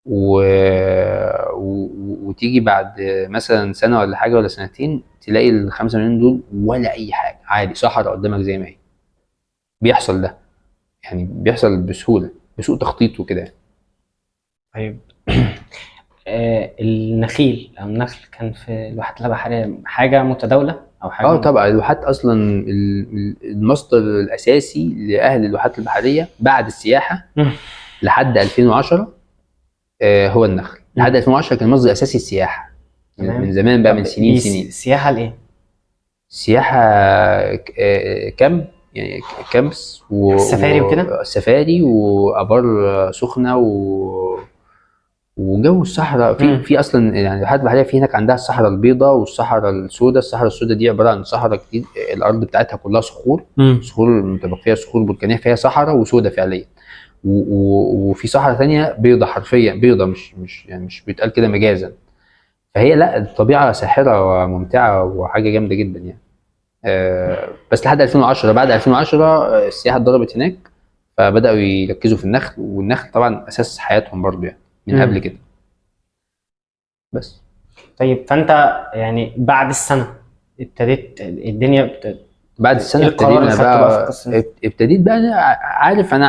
S1: و... وتيجي بعد مثلا سنة ولا حاجة ولا سنتين تلاقي ال 5 مليون دول ولا اي حاجة، عادي صحراء قدامك زي ما هي. بيحصل ده يعني، بيحصل بسهولة بسوء تخطيط وكده.
S2: طيب النخيل او النخل كان في الواحات البحرية حاجة متداوله او حاجة؟
S1: طبعا الواحات اصلا المصدر الاساسي لاهل الواحات البحرية بعد السياحة لحد 2010 هو النخل. لحد 2010 كان المصدر الاساسي السياحة من زمان بقى، من سنين سنين.
S2: سياحة لايه؟
S1: سياحة camp، يعني camps
S2: السفاري وكده،
S1: السفاري وابار سخنة وجو الصحراء. في اصلا يعني الواحات البحرية في هناك عندها الصحراء البيضاء والصحراء السوداء. الصحراء السوداء دي عبارة عن صحراء كتير، الارض بتاعتها كلها صخور، صخور متبقيه، صخور بركانيه، فيها صحراء وسوداء فعليا. وفي صحراء ثانية بيضاء، حرفيا بيضاء، مش يعني مش بيتقال كده مجازا. فهي لا، الطبيعة ساحرة وممتعة وحاجه جامدة جدا يعني. بس لحد 2010، بعد 2010 السياحة اتضربت هناك، فبداوا يركزوا في النخل، والنخل طبعا اساس حياتهم برضو يعني من قبل كده. بس
S2: طيب، فانت يعني بعد السنة ابتديت الدنيا
S1: بعد السنة ابتدينا بقى، ابتديت بقى أنا عارف، انا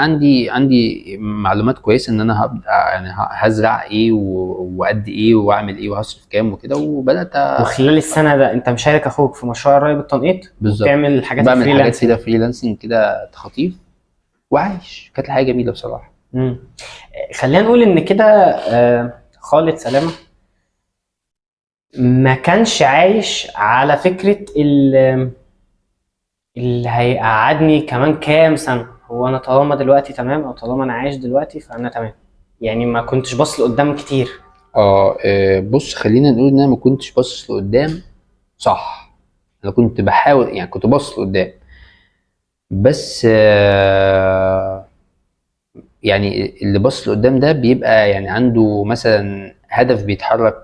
S1: عندي معلومات كويسة ان انا هبدا يعني هزرع ايه وقد ايه واعمل ايه وهصرف كام وكده، وبدات.
S2: وخلال السنة ده انت مشارك اخوك في مشروع الري بالتنقيط؟
S1: بالظبط،
S2: بتعمل حاجات،
S1: بعمل حاجات كده freelancing كده تخطيف وعايش. كانت الحياة جميلة بصراحة.
S2: خلينا نقول ان كده خالد سلامه ما كانش عايش على فكرة اللي هيقعدني كمان كام سنة، هو انا طالما دلوقتي تمام، او طالما انا عايش دلوقتي فانا تمام، يعني ما كنتش باصص لقدام كتير.
S1: بص، خلينا نقول ان انا ما كنتش باصص لقدام، صح. انا كنت بحاول يعني، كنت باصص لقدام بس يعني اللي باصص لقدام ده بيبقى يعني عنده مثلا هدف بيتحرك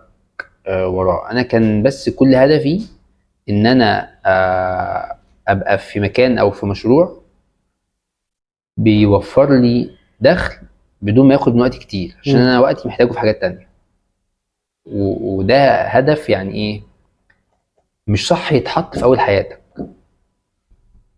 S1: وراه. انا كان بس كل هدفي ان انا ابقى في مكان او في مشروع بيوفر لي دخل بدون ما ياخد من وقتي كتير، عشان انا وقتي محتاجه في حاجات تانية. وده هدف يعني ايه، مش صح يتحط في اول حياتك،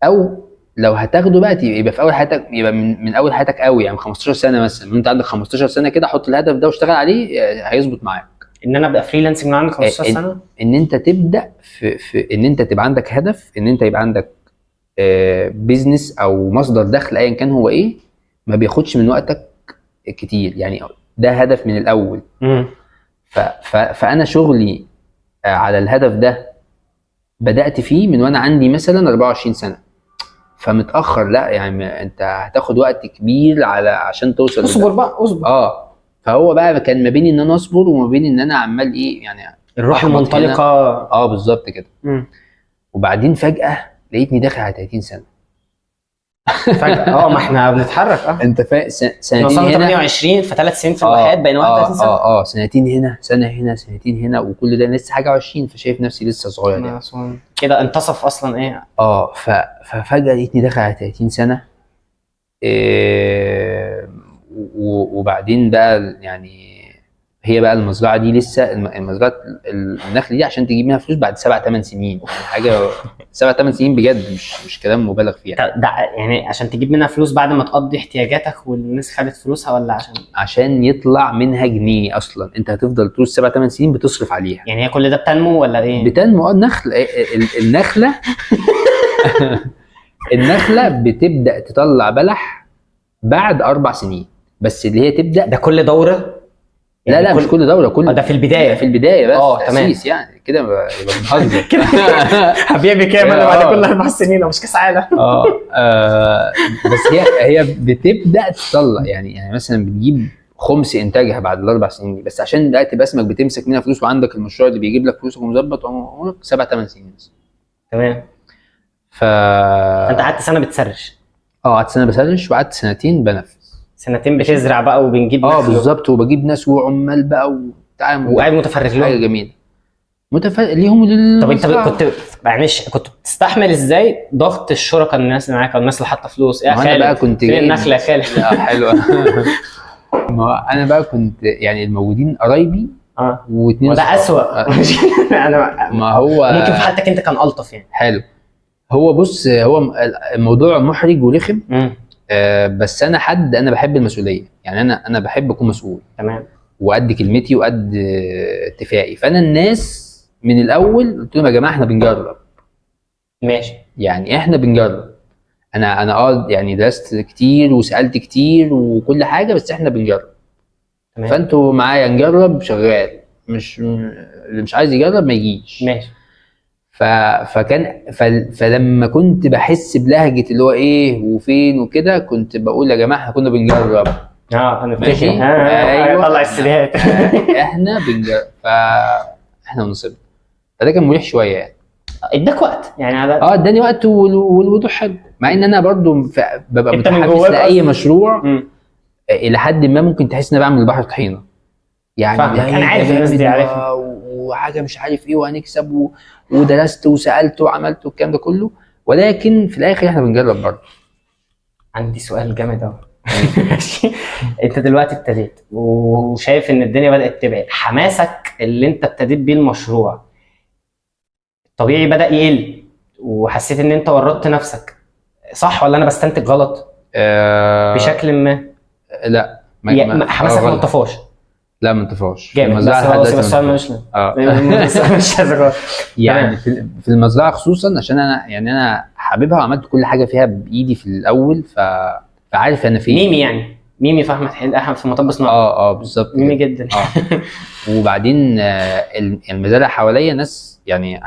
S1: او لو هتاخده بقى يبقى في اول حياتك، يبقى من اول حياتك قوي، يعني 15 سنة مثلا. من انت عندك 15 سنة كده حط الهدف ده واشتغل عليه، هيظبط معاك.
S2: ان انا ابدا freelancing من عندي 15 سنة،
S1: ان انت تبدا في ان انت تبقى عندك هدف، ان انت يبقى عندك business او مصدر دخل ايا كان هو ايه، ما بياخدش من وقتك كتير، يعني ده هدف من الاول. فانا شغلي على الهدف ده بدات فيه من وانا عندي مثلا 24 سنة، فمتاخر لا، يعني انت هتاخد وقت كبير على عشان توصل.
S2: اصبر بقى، اصبر.
S1: فهو بقى كان ما بين ان انا اصبر وما بين ان انا عمال ايه يعني،
S2: الروح المنطلقه.
S1: بالظبط كده. وبعدين فجاة لقيتني داخل على 30 سنة
S2: فجاة. ما احنا بنتحرك.
S1: انت سنتين هنا،
S2: 28 في 3 سنين في الواحات بقينا 31 سنة.
S1: سنتين هنا، سنة هنا، سنتين هنا، وكل ده لسه حاجة 20، فشايف نفسي لسه صغير يعني.
S2: كده انتصف اصلا ايه.
S1: ففجاه لقيتني داخل على 30 سنة. وبعدين بقى يعني هي بقى المزرعة دي لسه، المزرعة النخل دي عشان تجيب منها فلوس بعد 7-8 سنين، يعني حاجة 7-8 سنين بجد، مش كلام مبالغ فيه يعني.
S2: ده يعني عشان تجيب منها فلوس بعد ما تقضي احتياجاتك والناس خدت فلوسها، ولا عشان
S1: يطلع منها جنيه اصلا؟ انت هتفضل طول 7-8 سنين بتصرف عليها.
S2: يعني هي كل ده بتنمو ولا ايه؟
S1: بتنمو. النخل، النخلة النخلة بتبدا تطلع بلح بعد 4 سنين بس، اللي هي تبدا
S2: ده كل دوره.
S1: يعني لا مش كل دوره، كل
S2: ده في البداية،
S1: في البداية بس. تاسيس يعني كده، يبقى بنهزر
S2: كده. هبيع بكام انا بعد كل 4 سنين؟ مش كاس عالم.
S1: بس هي بتبدا تطلع يعني مثلا بتجيب خمس انتاجها بعد ال4 سنين دي، بس عشان دلوقتي تبقى اسمك بتمسك منها فلوس وعندك المشروع اللي بيجيب لك فلوسك ومظبط عمرك 7-8 سنين مثلا.
S2: تمام. فانت قعدت سنة بتسرش.
S1: قعدت سنة بسرش، وقعدت سنتين بنفذ.
S2: سنتين بتزرع بقى وبنجيب
S1: بالظبط، وبجيب ناس وعمال بقى وتعامل،
S2: وقاعد متفرغ لهم.
S1: حاجة جميلة. ليهم
S2: طب انت كنت معلش كنت بتستحمل ازاي ضغط الشركاء، الناس اللي معاك او الناس اللي حاطه فلوس؟ يا خالد
S1: انا بقى كنت
S2: فين النخلة يا خالد؟
S1: حلوة. ما انا بقى كنت يعني الموجودين قرايبي واثنين،
S2: وده اسوأ. انا
S1: ما هو
S2: ممكن في حالتك انت كان الطف يعني.
S1: حلو. هو بص، هو الموضوع محرج ورخم، بس انا حد انا بحب المسؤولية، يعني انا بحب اكون مسؤول.
S2: تمام.
S1: وقد كلمتي وقد اتفاقي. فانا الناس من الاول قلت لهم يا جماعة احنا بنجرب.
S2: ماشي.
S1: يعني احنا بنجرب. انا يعني درست كتير وسالت كتير وكل حاجة، بس احنا بنجرب. تمام. فانتوا معايا نجرب، شغال. مش اللي مش عايز يجرب ما يجيش.
S2: ماشي.
S1: فكان فلما كنت بحس بلهجة اللي هو ايه وفين وكده، كنت بقول يا جماعة احنا كنا بنجرب.
S2: انا فاكر. ايوه طلع السيديهات.
S1: احنا بنجرب، فاحنا ونصيبنا. فده كان مريح شوية يعني.
S2: اداك وقت يعني على
S1: اداني وقت والوضوح حلو، مع ان انا برضو ببقى متحمس لاي مشروع. الى حد ما ممكن تحس ان انا بعمل البحر طحينه يعني.
S2: انا عارف الناس دي، عارفها،
S1: وحاجه مش عارف ايه وهنكسب ودرست وسالت وعملت والكلام ده كله، ولكن في الاخر احنا بنجرب برضه.
S2: عندي سؤال جامد قوي. انت دلوقتي ابتديت وشايف ان الدنيا بدات تبعد، حماسك اللي انت ابتديت بيه المشروع طبيعي بدا يقل، وحسيت ان انت ورطت نفسك، صح ولا انا بستنتج غلط؟ بشكل ما.
S1: لا،
S2: حماسك ما انطفاش.
S1: لا ما انطفاش.
S2: جامد. بس مش
S1: يعني في المزرعة خصوصا عشان انا يعني انا حاببها وعملت كل حاجة فيها بايدي في الاول، فعارف انا فين.
S2: ميمي يعني ميمي في احمد في مطب صناعي.
S1: بالظبط،
S2: ميمي جدا.
S1: وبعدين المزارع حواليا ناس يعني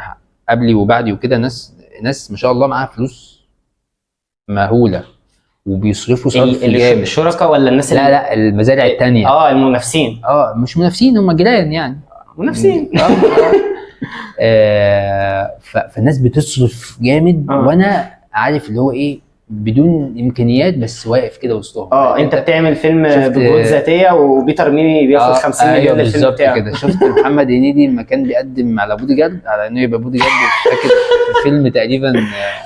S1: قبلي وبعدي وكده، ناس ما شاء الله معاها فلوس مهولة وبيصرفوا صرف جامد.
S2: الشركاء ولا الناس؟
S1: لا المزارع الثانية.
S2: المنافسين.
S1: مش منافسين، هم جيران يعني.
S2: منافسين.
S1: فالناس بتصرف جامد. وانا عارف اللي هو ايه، بدون امكانيات، بس واقف كده وسطهم.
S2: انت بتعمل فيلم بجهود ذاتية، وبيتر ميمي بياخد 50 مليون للفيلم بتاعه.
S1: كده شفت محمد هنيدي لما كان بيقدم على بودي جارد، على انه يبقى بودي جارد، مش فاكر في فيلم تقريبا.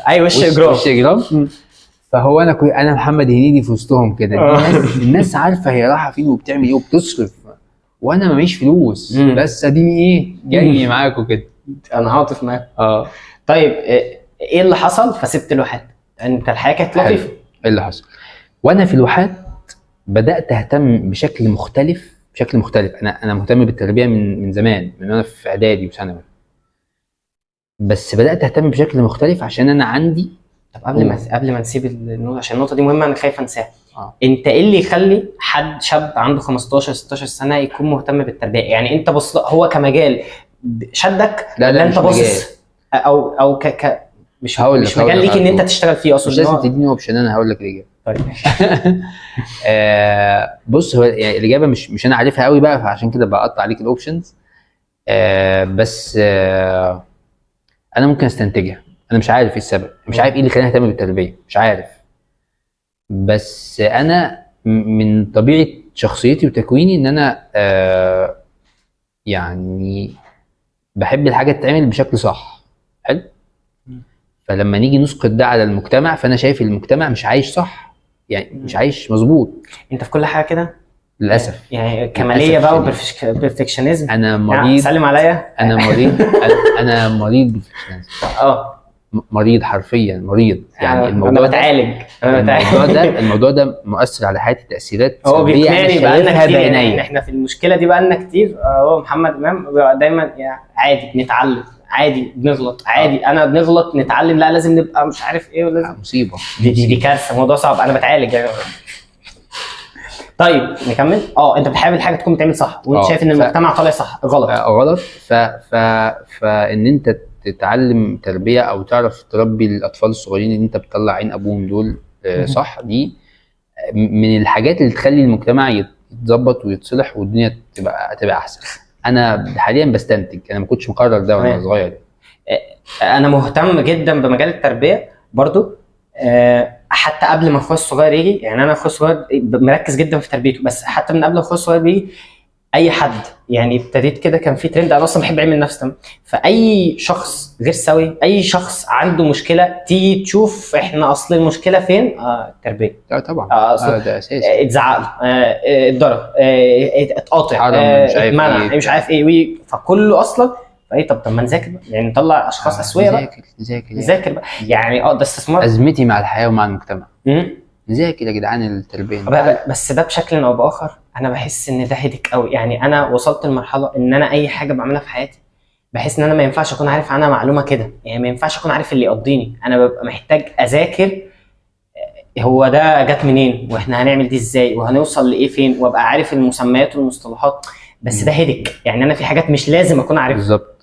S2: ايوه، وش اجرام.
S1: وش اجرام. فهو انا محمد هنيدي في وسطهم كده. الناس عارفه هي رايحة فين وبتعمل ايه وبتصرف، وانا معيش فلوس، بس اديني ايه جاي معاكم كده،
S2: انا هعطف معاك. طيب ايه اللي حصل فسبت الواحات؟ انت الحياة كانت لطيفة.
S1: ايه اللي حصل؟ وانا في الواحات بدات اهتم بشكل مختلف، بشكل مختلف. انا مهتم بالتربية من زمان، من وانا في اعدادي وثانوي، بس بدات اهتم بشكل مختلف عشان انا عندي.
S2: طب قبل ما نسيب النقطة، عشان النقطة دي مهمة انا خايف انساها. انت ايه اللي يخلي حد شاب عنده 15 16 سنة يكون مهتم بالتربية؟ يعني انت بص، هو كمجال شدك؟
S1: لا
S2: انت باصص او ك مش مجال ليك ان انت تشتغل فيه اصلا.
S1: مش لازم تديني option، انا هقول لك الاجابة.
S2: طيب.
S1: بص، هو يعني الاجابة مش انا عارفها قوي بقى، فعشان كده بقطع عليك ال options. بس انا ممكن استنتجها. انا مش عارف ايه السبب، مش عارف ايه اللي خلاني اهتم بالتربية، مش عارف. بس انا من طبيعة شخصيتي وتكويني ان انا يعني بحب الحاجة تتعمل بشكل صح. حلو. فلما نيجي نسقط ده على المجتمع، فانا شايف المجتمع مش عايش صح، يعني مش عايش مظبوط.
S2: انت في كل حاجة كده
S1: للاسف،
S2: يعني كماليه بقى و perfectionism.
S1: انا مريض.
S2: سلم عليا.
S1: انا مريض. انا مريض perfectionism. مريض حرفيا، مريض يعني. الموضوع
S2: انا بتعالج.
S1: الموضوع ده مؤثر على حياتي تاثيرات.
S2: هو بيقنعني بقالنا كتير يعني، احنا في المشكلة دي بقالنا كتير. هو محمد امام دايما يعني عادي بنتعلم، عادي بنغلط، عادي انا بنغلط نتعلم، لا لازم نبقى مش عارف ايه ولازم
S1: مصيبة.
S2: دي كارثة، موضوع صعب، انا بتعالج يعني. طيب نكمل. انت بتحب الحاجة تكون بتعمل صح، وانت شايف ان المجتمع طالع صح غلط.
S1: غلط. فان انت تتعلم تربيه او تعرف تربي الاطفال الصغيرين اللي انت بتطلع عين ابوهم دول صح، دي من الحاجات اللي تخلي المجتمع يتظبط ويتصلح والدنيا تبقى احسن. انا حاليا بستنتج، انا ما كنتش مقرر ده وانا صغير.
S2: انا مهتم جدا بمجال التربية برضو، حتى قبل ما اخويا الصغير يجي. يعني انا اخويا الصغير مركز جدا في تربيته، بس حتى من قبل اخويا الصغير بيجي اي حد يعني ابتديت كده، كان في ترند، انا اصلا بحب علم النفس، تمام؟ فاي شخص غير سوي، اي شخص عنده مشكلة، تيجي تشوف احنا اصل المشكلة فين؟ التربية.
S1: لا طبعا،
S2: أصل
S1: ده اساسي.
S2: اتزعق له، اتضرب، اتقاطع،
S1: حرم، مش عارف
S2: اتمنع،
S1: إيه.
S2: مش عارف ايه، فكله اصلا. فايه، طب ما نذاكر بقى، يعني نطلع اشخاص اسويه بقى،
S1: نذاكر
S2: نذاكر بقى يعني. ده استثمار.
S1: ازمتي مع الحياة ومع المجتمع. نذاكر يا جدعان التربية.
S2: بس ده بشكل او باخر انا بحس ان ده هيدك قوي. يعني انا وصلت لمرحلة ان انا اي حاجة بعملها في حياتي بحس ان انا ما ينفعش اكون عارف عنها معلومة كده، يعني ما ينفعش اكون عارف اللي يقضيني، انا ببقى محتاج اذاكر هو ده جت منين، واحنا هنعمل دي ازاي، وهنوصل لايه فين، وابقى عارف المسميات والمصطلحات. بس ده هيدك، يعني انا في حاجات مش لازم اكون عارفها.
S1: بالظبط.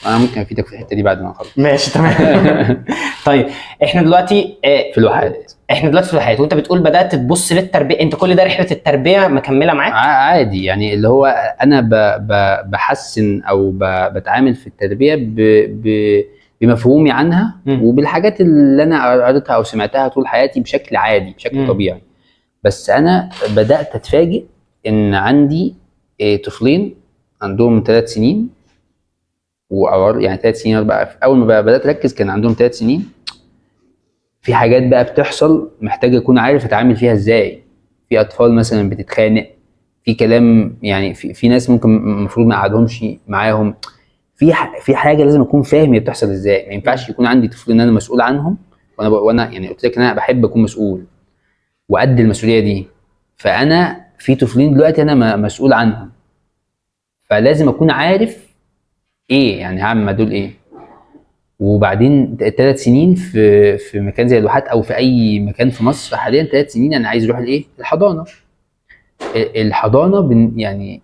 S1: انا ممكن افيدك في الحتة دي بعد ما نخلص.
S2: ماشي تمام. طيب احنا دلوقتي
S1: في الواحات.
S2: احنا دلوقتي في الواحات، وانت بتقول بدات تبص للتربية، انت كل ده رحله التربية مكملة معاك؟
S1: عادي، يعني اللي هو انا بحسن او بتعامل في التربية بمفهومي عنها وبالحاجات اللي انا قريتها او سمعتها طول حياتي بشكل عادي، بشكل طبيعي. بس انا بدات اتفاجئ ان عندي طفلين عندهم 3 سنين، يعني 3 سنين 4. اول ما بدات اركز كان عندهم 3 سنين. في حاجات بقى بتحصل محتاج اكون عارف اتعامل فيها ازاي. في اطفال مثلا بتتخانق، في كلام، يعني في ناس ممكن المفروض ما اقعدهمش معاهم، في حاجة لازم اكون فاهم هي بتحصل ازاي. ما ينفعش يكون عندي طفل ان انا مسؤول عنهم، وانا يعني قلت لك ان انا بحب اكون مسؤول وقد المسؤولية دي. فانا في طفلين دلوقتي انا مسؤول عنهم، فلازم اكون عارف ايه يعني هعمل دول ايه. وبعدين 3 سنين في مكان زي الواحات او في اي مكان في مصر حاليا، 3 سنين انا عايز اروح الايه؟ الحضانة. الحضانة يعني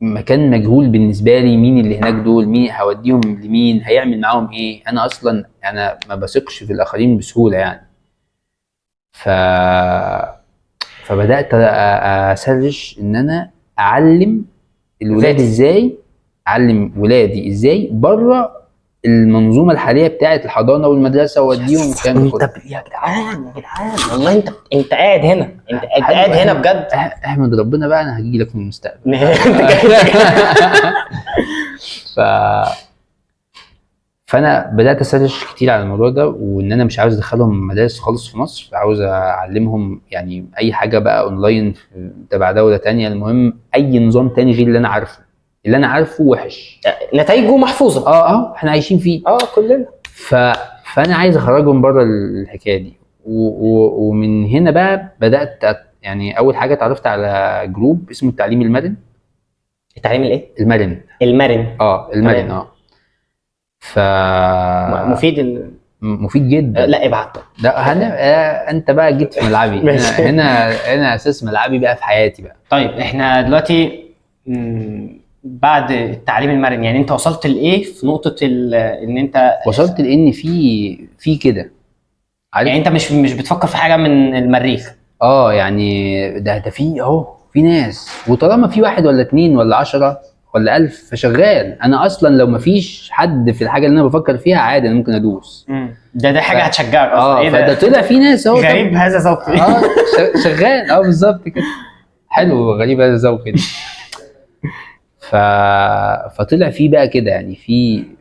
S1: مكان مجهول بالنسبة لي، مين اللي هناك دول، مين هوديهم لمين، هيعمل معاهم ايه. انا اصلا انا ما بثقش في الاخرين بسهولة يعني. فبدات اسرش ان انا اعلم الولاد ازاي، اعلم ولادي ازاي بره المنظومة الحالية بتاعه الحضانة والمدرسة واديهم الكلام ده كله.
S2: يا جدعان يا جدعان والله انت قاعد هنا، انت قاعد هنا بجد.
S1: احمد ربنا بقى، انا هجي لك من المستقبل. فانا بدات اسرش كتير على الموضوع ده، وان انا مش عاوز ادخلهم مدارس خالص في مصر، عاوز اعلمهم يعني اي حاجة بقى اونلاين تبع دولة تانية. المهم اي نظام تاني غير اللي انا عارفه. اللي انا عارفه وحش،
S2: نتائجه محفوظة.
S1: احنا عايشين فيه،
S2: كلنا.
S1: فانا عايز اخرجهم بره الحكاية دي. ومن هنا بقى بدات يعني اول حاجة اتعرفت على group اسمه التعليم المرن.
S2: التعليم الايه؟
S1: المرن.
S2: المرن،
S1: المرن. ف
S2: مفيد
S1: مفيد جدا.
S2: لا ابعت.
S1: لا انت بقى جيت في ملعبي. هنا اساس ملعبي بقى في حياتي بقى.
S2: طيب احنا دلوقتي بعد التعليم المرن، يعني انت وصلت لايه في نقطة ان انت
S1: وصلت لان في كده، عارف؟
S2: يعني انت مش بتفكر في حاجة من المريخ.
S1: يعني ده في اهو في ناس، وطالما في 1 ولا 2 ولا 10 ولا 1000 فشغال. انا اصلا لو مفيش حد في الحاجة اللي انا بفكر فيها عادي انا ممكن ادوس.
S2: ده حاجة هتشجعك اصلا. ايه
S1: ده؟ فده طلع في ناس اهو.
S2: غريب هذا ذوقي.
S1: شغال. بالظبط كده. حلو، غريب هذا ذوقي. فطلع في بقى كده، يعني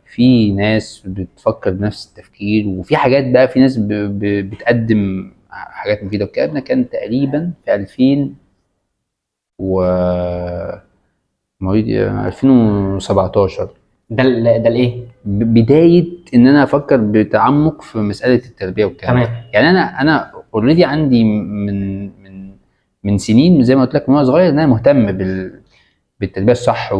S1: في ناس بتفكر بنفس التفكير، وفي حاجات بقى في ناس بتقدم حاجات مفيدة. والكلام ده كان تقريبا في 2017.
S2: ده الايه؟
S1: بداية ان انا افكر بتعمق في مسالة التربية والكلام.
S2: تمام.
S1: يعني انا already عندي من من من سنين، زي ما قلت لك من وانا صغير، ان انا مهتم بالتربية الصح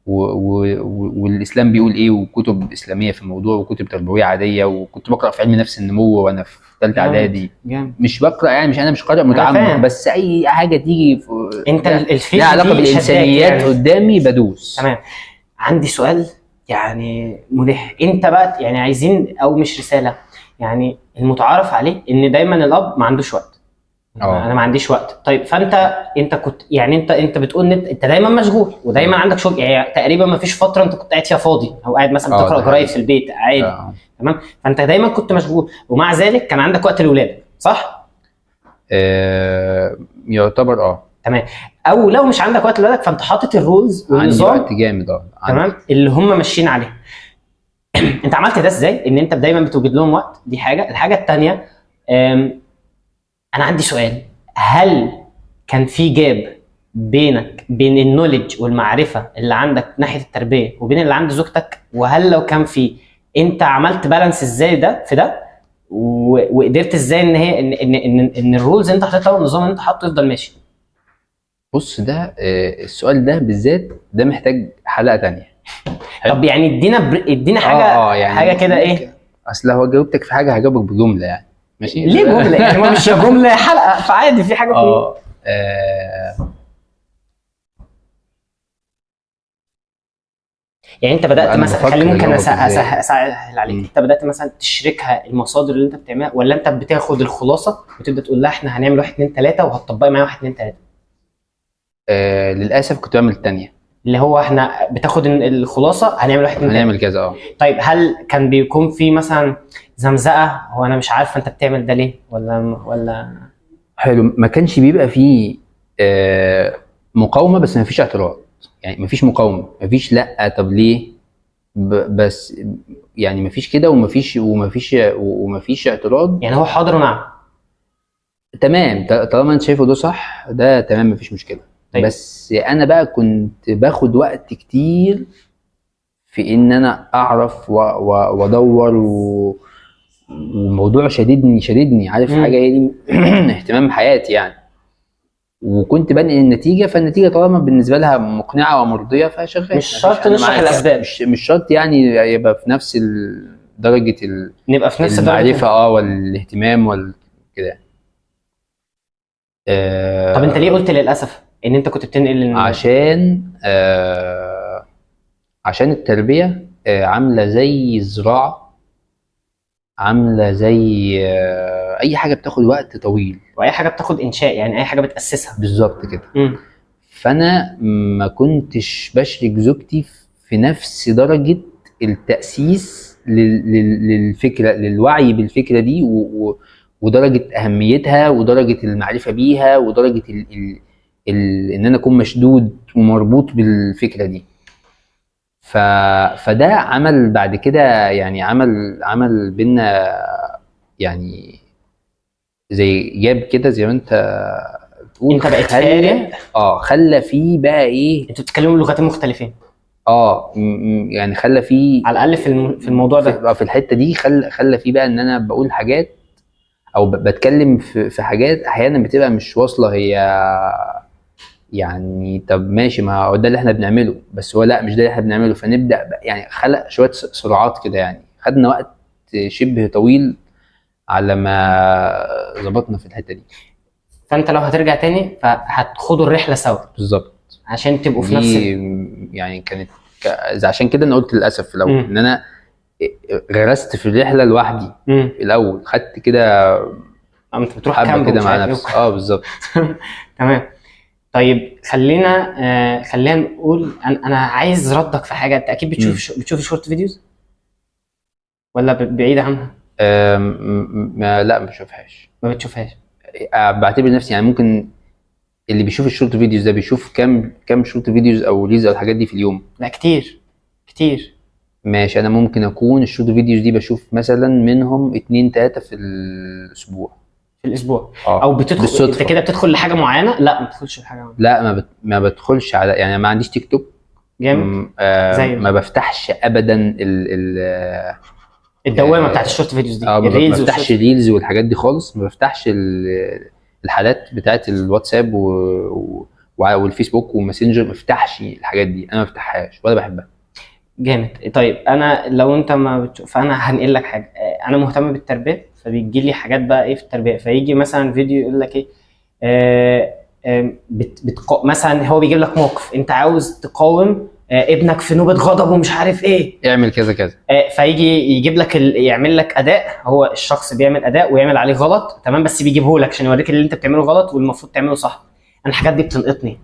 S1: والاسلام بيقول ايه، وكتب اسلامية في الموضوع، وكتب تربوية عادية، وكنت بقرا في علم نفس النمو وانا في ثالثة اعدادي. مش بقرا يعني، مش انا مش قارئ متعمق، بس اي حاجة تيجي
S2: انت الفكرة
S1: لها علاقة بالانسانيات يعني قدامي بدوس.
S2: تمام. عندي سؤال يعني ملح، انت بقى يعني عايزين او مش رسالة، يعني المتعارف عليه ان دايما الاب ما عندوش وقت. انا ما عنديش وقت. طيب فانت انت كنت يعني انت بتقول ان انت دايما مشغول ودايما عندك شغل، يعني تقريبا ما فيش فترة انت كنت قاعد فيها فاضي او قاعد مثلا بتقرا جرايد في البيت عادي. تمام. فانت دايما كنت مشغول، ومع ذلك كان عندك وقت لاولادك، صح؟
S1: يعتبر. تمام.
S2: تمام. او لو مش عندك وقت لولادك فانت حاطط ال rules والنظام.
S1: عندي وقت جامد.
S2: تمام، اللي هم ماشيين عليه. انت عملت ده ازاي؟ ان انت دايما بتوجد لهم وقت، دي حاجة. الحاجة الثانية، انا عندي سؤال، هل كان في gap بينك بين ال knowledge والمعرفة اللي عندك ناحية التربية وبين اللي عند زوجتك؟ وهل لو كان في، انت عملت balance ازاي ده في ده، وقدرت ازاي ان هي ان ان ان, إن ال rules اللي انت حاططها والنظام اللي انت حاطه يفضل ماشي؟
S1: بص، ده السؤال ده بالذات ده محتاج حلقة ثانية.
S2: طب يعني ادينا حاجة، يعني حاجة كده. ايه
S1: اصل لو جاوبتك في حاجة هجاوبك بجملة يعني. ماشي؟
S2: ليه جملة يعني؟ ما مش جملة حلقة، فعادي في حاجة. يعني انت بدات مثلا، خليني ممكن اسهل عليك، انت بدات مثلا تشركها المصادر اللي انت بتعملها، ولا انت بتاخد الخلاصة وتبدا تقول لها احنا هنعمل 1 2 3 وهتطبقي معايا 1 2 3؟
S1: للاسف كنت بعمل الثانية،
S2: اللي هو احنا بتاخد الخلاصة هنعمل 1 2 3
S1: هنعمل كذا.
S2: طيب هل كان بيكون في مثلا زمزقه، هو انا مش عارفه انت بتعمل ده ليه ولا؟
S1: حلو، ما كانش بيبقى فيه مقاومة، بس ما فيش اعتراض، يعني ما فيش مقاومة، ما فيش لا طب ليه، بس يعني ما فيش كده، وما فيش اعتراض،
S2: يعني هو حاضر ونعم.
S1: تمام، طالما انت شايفه ده صح ده تمام، ما فيش مشكلة. طيب. بس انا بقى كنت باخد وقت كتير في ان انا اعرف وادور وموضوع شددني عارف حاجة هي دي اهتمام حياتي يعني، وكنت بنقل النتيجة، فالنتيجه طالما بالنسبة لها مقنعة ومرضيه فشغال.
S2: مش شرط نشرح الاسباب،
S1: مش شرط يعني يبقى في نفس درجه
S2: نبقى في نفس
S1: المعرفة والاهتمام والكده.
S2: طب انت ليه قلت للاسف ان انت كنت بتنقل؟
S1: عشان التربية عامله زي الزراعة، عامله زي اي حاجة بتاخد وقت طويل،
S2: واي حاجة بتاخد انشاء، يعني اي حاجة بتاسسها
S1: بالظبط كده. فانا ما كنتش بشرك زوجتي في نفس درجه التاسيس للفكرة، للوعي بالفكرة دي، ودرجة اهميتها، ودرجة المعرفة بيها، ودرجة ان انا اكون مشدود ومربوط بالفكرة دي. فده عمل بعد كده يعني عمل بينا يعني زي جاب كده، زي ما انت بتقول،
S2: انت بقيت فارق.
S1: خلى فيه بقى ايه،
S2: انتوا بتتكلموا لغتين مختلفين.
S1: يعني خلى فيه
S2: على الاقل في الموضوع ده،
S1: في الحتة دي خلى فيه بقى ان انا بقول حاجات او بتكلم في حاجات احيانا بتبقى مش واصله، هي يعني طب ماشي، ما هو ده اللي احنا بنعمله، بس هو لا مش ده اللي احنا بنعمله، فنبدا يعني خلق شوية صراعات كده. يعني خدنا وقت شبه طويل على ما ظبطنا في الحتة دي.
S2: فانت لو هترجع تاني فهتخدوا الرحلة سوا
S1: بالظبط،
S2: عشان تبقوا في نفس
S1: يعني كانت عشان كده انا قلت للاسف لو ان انا غرست في الرحلة لوحدي الاول، خدت كده
S2: انت بتروح camp
S1: كده مع نفسي. بالظبط.
S2: تمام. طيب خلينا نقول انا عايز ردك في حاجة. انت اكيد بتشوف short videos ولا بعيدة عنها؟
S1: لا ما بشوفهاش.
S2: ما بتشوفهاش؟
S1: بعتبر نفسي يعني ممكن اللي بيشوف ال short videos ده بيشوف كام short videos او reels او الحاجات دي في اليوم؟
S2: لا كتير كتير.
S1: ماشي، انا ممكن اكون ال short videos دي بشوف مثلا منهم 2 3 في الاسبوع.
S2: في الاسبوع او بتدخل بالصدفة. انت كده بتدخل لحاجة معينة؟ لا ما بتدخلش لحاجة معينة.
S1: لا ما بدخلش على، يعني ما عنديش تيك توك
S2: جامد.
S1: زي ما بفتحش ابدا
S2: الدوامة بتاعت ال short videos دي،
S1: ال reels، ما بفتحش ال reels والحاجات دي خالص، ما بفتحش الحالات بتاعت الواتساب والفيسبوك وماسنجر، ما بفتحش الحاجات دي، انا ما بفتحهاش ولا بحبها.
S2: جامد. طيب انا لو انت ما بتشوف، فانا هنقل لك حاجة. انا مهتم بالتربية، فبيجي لي حاجات بقى ايه في التربية، فيجي مثلا فيديو يقول لك ايه، مثلا هو بيجيب لك موقف انت عاوز تقاوم ابنك في نوبه غضب ومش عارف ايه،
S1: اعمل كذا كذا،
S2: فيجي يجيب لك يعمل لك اداء، هو الشخص بيعمل اداء ويعمل عليه غلط، تمام، بس بيجيبه لك عشان يوريك اللي انت بتعمله غلط والمفروض تعمله صح. انا الحاجات دي بتنقطني.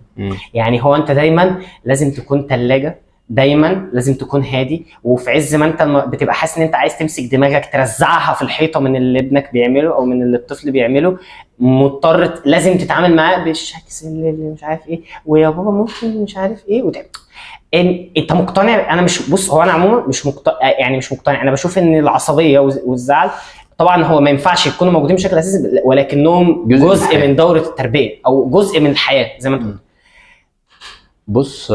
S2: يعني هو انت دايما لازم تكون ثلاجه دايما لازم تكون هادي، وفي عز ما انت بتبقى حاسس ان انت عايز تمسك دماغك ترزعها في الحيطة من اللي ابنك بيعمله او من اللي الطفل بيعمله، مضطر لازم تتعامل معاه بالشكل اللي مش عارف ايه، ويا بابا ممكن مش عارف ايه إن انت مقتنع. انا مش، بص هو انا عموما مش مقتنع، يعني مش مقتنع، انا بشوف ان العصبية والزعل طبعا هو ما ينفعش يكونوا موجودين بشكل اساسي، ولكنهم جزء من دوره التربية او جزء من الحياة زي ما انت قلت.
S1: بص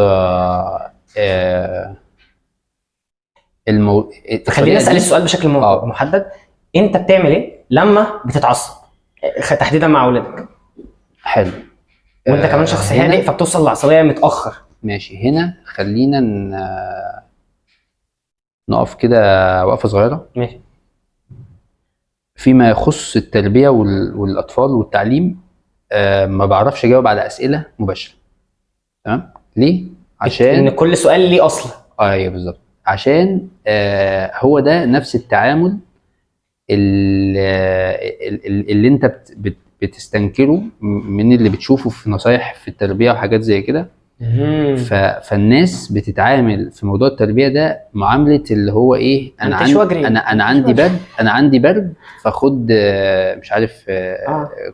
S2: خليني اسال السؤال بشكل محدد، انت بتعمل ايه لما بتتعصب تحديدا مع اولادك؟
S1: حلو.
S2: وانت كمان شخص هادئ فبتوصل للعصبيه متاخر.
S1: ماشي، هنا خلينا نقف كده وقفه صغيرة.
S2: ماشي.
S1: فيما يخص التربية والاطفال والتعليم، ما بعرفش اجاوب على اسئلة مباشرة. تمام؟ ليه؟ عشان
S2: ان كل سؤال ليه اصل.
S1: ايوه بالظبط، عشان هو ده نفس التعامل اللي انت بتستنكره من اللي بتشوفه في نصايح في التربية وحاجات زي كده. فالناس بتتعامل في موضوع التربية ده معاملة اللي هو ايه، انا عندي انا عندي برد، انا عندي برد فخد مش عارف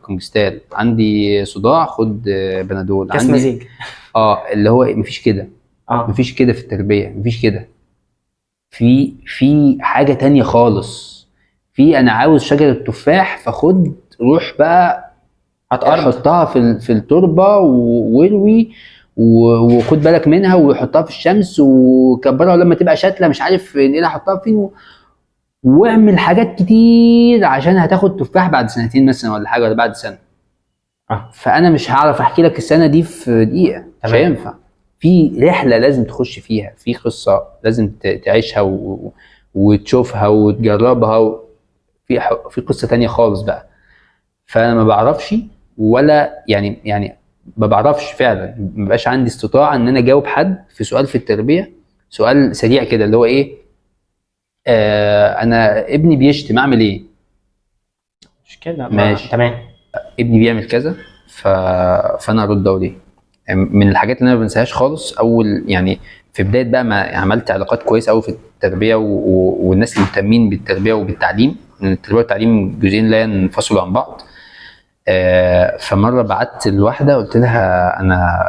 S1: كونجستال، عندي صداع خد بنادول،
S2: كاس مزيج.
S1: اللي هو مفيش كده. مفيش كده في التربية، مفيش كده. في حاجة تانية خالص. في انا عاوز شجرة تفاح فخد روح بقى حطها في التربة واروي وخد بالك منها وحطها في الشمس وكبرها، ولما تبقى شتله مش عارف انقلها حطها فين واعمل حاجات كتير عشان هتاخد تفاح بعد سنتين مثلا ولا حاجة، ولا بعد سنة. فانا مش هعرف احكي لك السنة دي في دقيقة، مش هينفع. في رحله لازم تخش فيها، في قصة لازم تعيشها وتشوفها وتجربها، في قصة تانية خالص بقى. فانا ما بعرفش، ولا يعني ما بعرفش فعلا، ما بقاش عندي استطاعه ان انا اجاوب حد في سؤال في التربية، سؤال سريع كده اللي هو ايه، انا ابني بيشتم اعمل ايه؟
S2: مش كده
S1: ماشي
S2: تمام،
S1: ابني بيعمل كذا فانا ارد اقول ايه؟ من الحاجات اللي انا ما بنساهاش خالص، اول يعني في بداية بقى ما عملت علاقات كويسة قوي في التربية والناس اللي مهتمين بالتربية وبالتعليم، لان التربية والتعليم جزئين لا ينفصلوا عن بعض. فمره بعت لواحدة قلت لها انا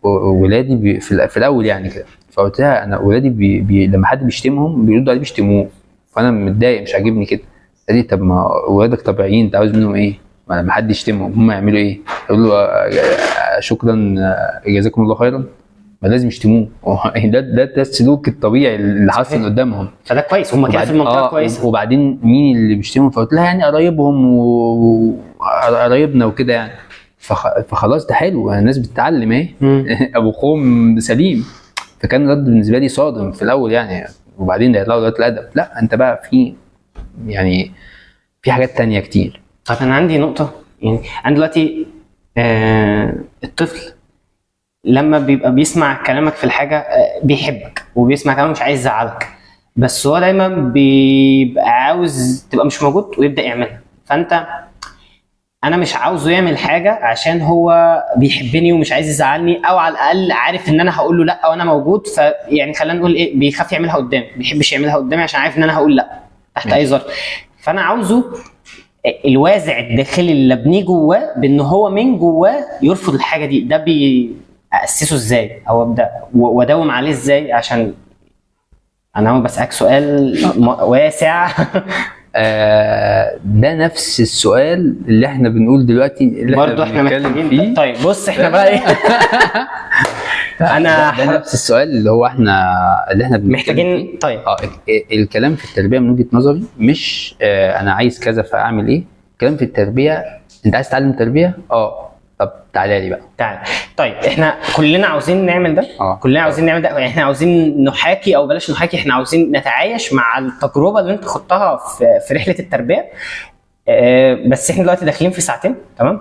S1: ولادي في الاول يعني كده، فقلت لها انا ولادي لما حد بيشتمهم بيردوا عليه بيشتموه، فانا متضايق مش عاجبني كده. قال لي طب ما ولادك طبيعيين، انت عاوز منهم ايه؟ ما لما حد يشتمهم هم يعملوا ايه؟ يقولوا له شكرا جزاكم الله خيرا؟ ما لازم يشتموه. ده السلوك الطبيعي اللي حاصل قدامهم،
S2: فده كويس، هم كده في المنطقة كويسة.
S1: وبعدين مين اللي بيشتمهم؟ فقلت لها يعني قرايبهم وقرايبنا وكده يعني. فخلاص ده حلو، الناس بتتعلم اهي. ابو قوم سليم. فكان رد بالنسبة لي صادم في الاول يعني، وبعدين ده يطلعوا الادب. لا انت بقى في يعني في حاجات تانية كتير.
S2: طب انا عندي نقطة، يعني انا دلوقتي الطفل لما بيبقى بيسمع كلامك في الحاجة بيحبك وبيسمع كلامك مش عايز يزعلك، بس هو دايما بيبقى عاوز تبقى مش موجود ويبدا يعملها. فانت انا مش عاوزه يعمل حاجة عشان هو بيحبني ومش عايز يزعلني، او على الاقل عارف ان انا هقول له لا وانا موجود، فيعني خلينا نقول ايه، بيخاف يعملها قدامي، ما بيحبش يعملها قدامي عشان عارف ان انا هقول لا تحت اي ظرف. فانا عاوزه الوازع الداخلي اللي ابنيه جواه بان هو من جواه يرفض الحاجة دي، ده بيأسسه ازاي او ابدا واداوم عليه ازاي؟ عشان انا بسألك سؤال واسع.
S1: ده نفس السؤال اللي احنا بنقول دلوقتي، اللي
S2: برضه احنا محتاجين فيه. طيب بص احنا بقى ايه، انا
S1: ده نفس السؤال اللي هو احنا اللي احنا
S2: محتاجين. طيب
S1: الكلام في التربية من وجهه نظري مش انا عايز كذا فاعمل ايه. الكلام في التربية انت عايز تتعلم تربيه، طب تعالى لي بقى،
S2: تعالى. طيب احنا كلنا عاوزين نعمل ده، كلنا عاوزين نعمل ده، يعني احنا عاوزين نحاكي او بلاش نحاكي، احنا عاوزين نتعايش مع التجربة اللي انت خضتها في رحله التربية. بس احنا دلوقتي داخلين في ساعتين، تمام؟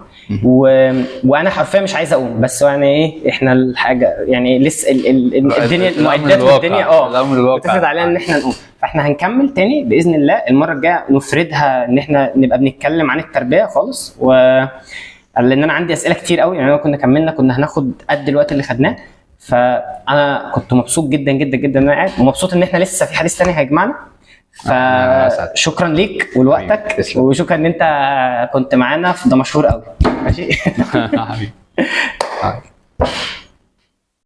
S2: وانا حرفيا مش عايز اقوم، بس يعني ايه، احنا الحاجة يعني لسه الدنيا المعدات والدنيا بتفرض علينا ان احنا نقوم. فاحنا هنكمل تاني باذن الله المرة الجاية، نفردها ان احنا نبقى بنتكلم عن التربية خالص، و لان انا عندي اسئلة كتير قوي، يعني لو كنا كملنا كنا هناخد قد الوقت اللي خدناه. فانا كنت مبسوط جدا جدا جدا ان انا قاعد، ومبسوط ان احنا لسه في حديث تاني هيجمعنا.
S1: أنا أسعد.
S2: فشكرا ليك ولوقتك،
S1: تسلم.
S2: وشكرا ان انت كنت معانا في ده مشهور قوي. ماشي.
S1: حبيبي.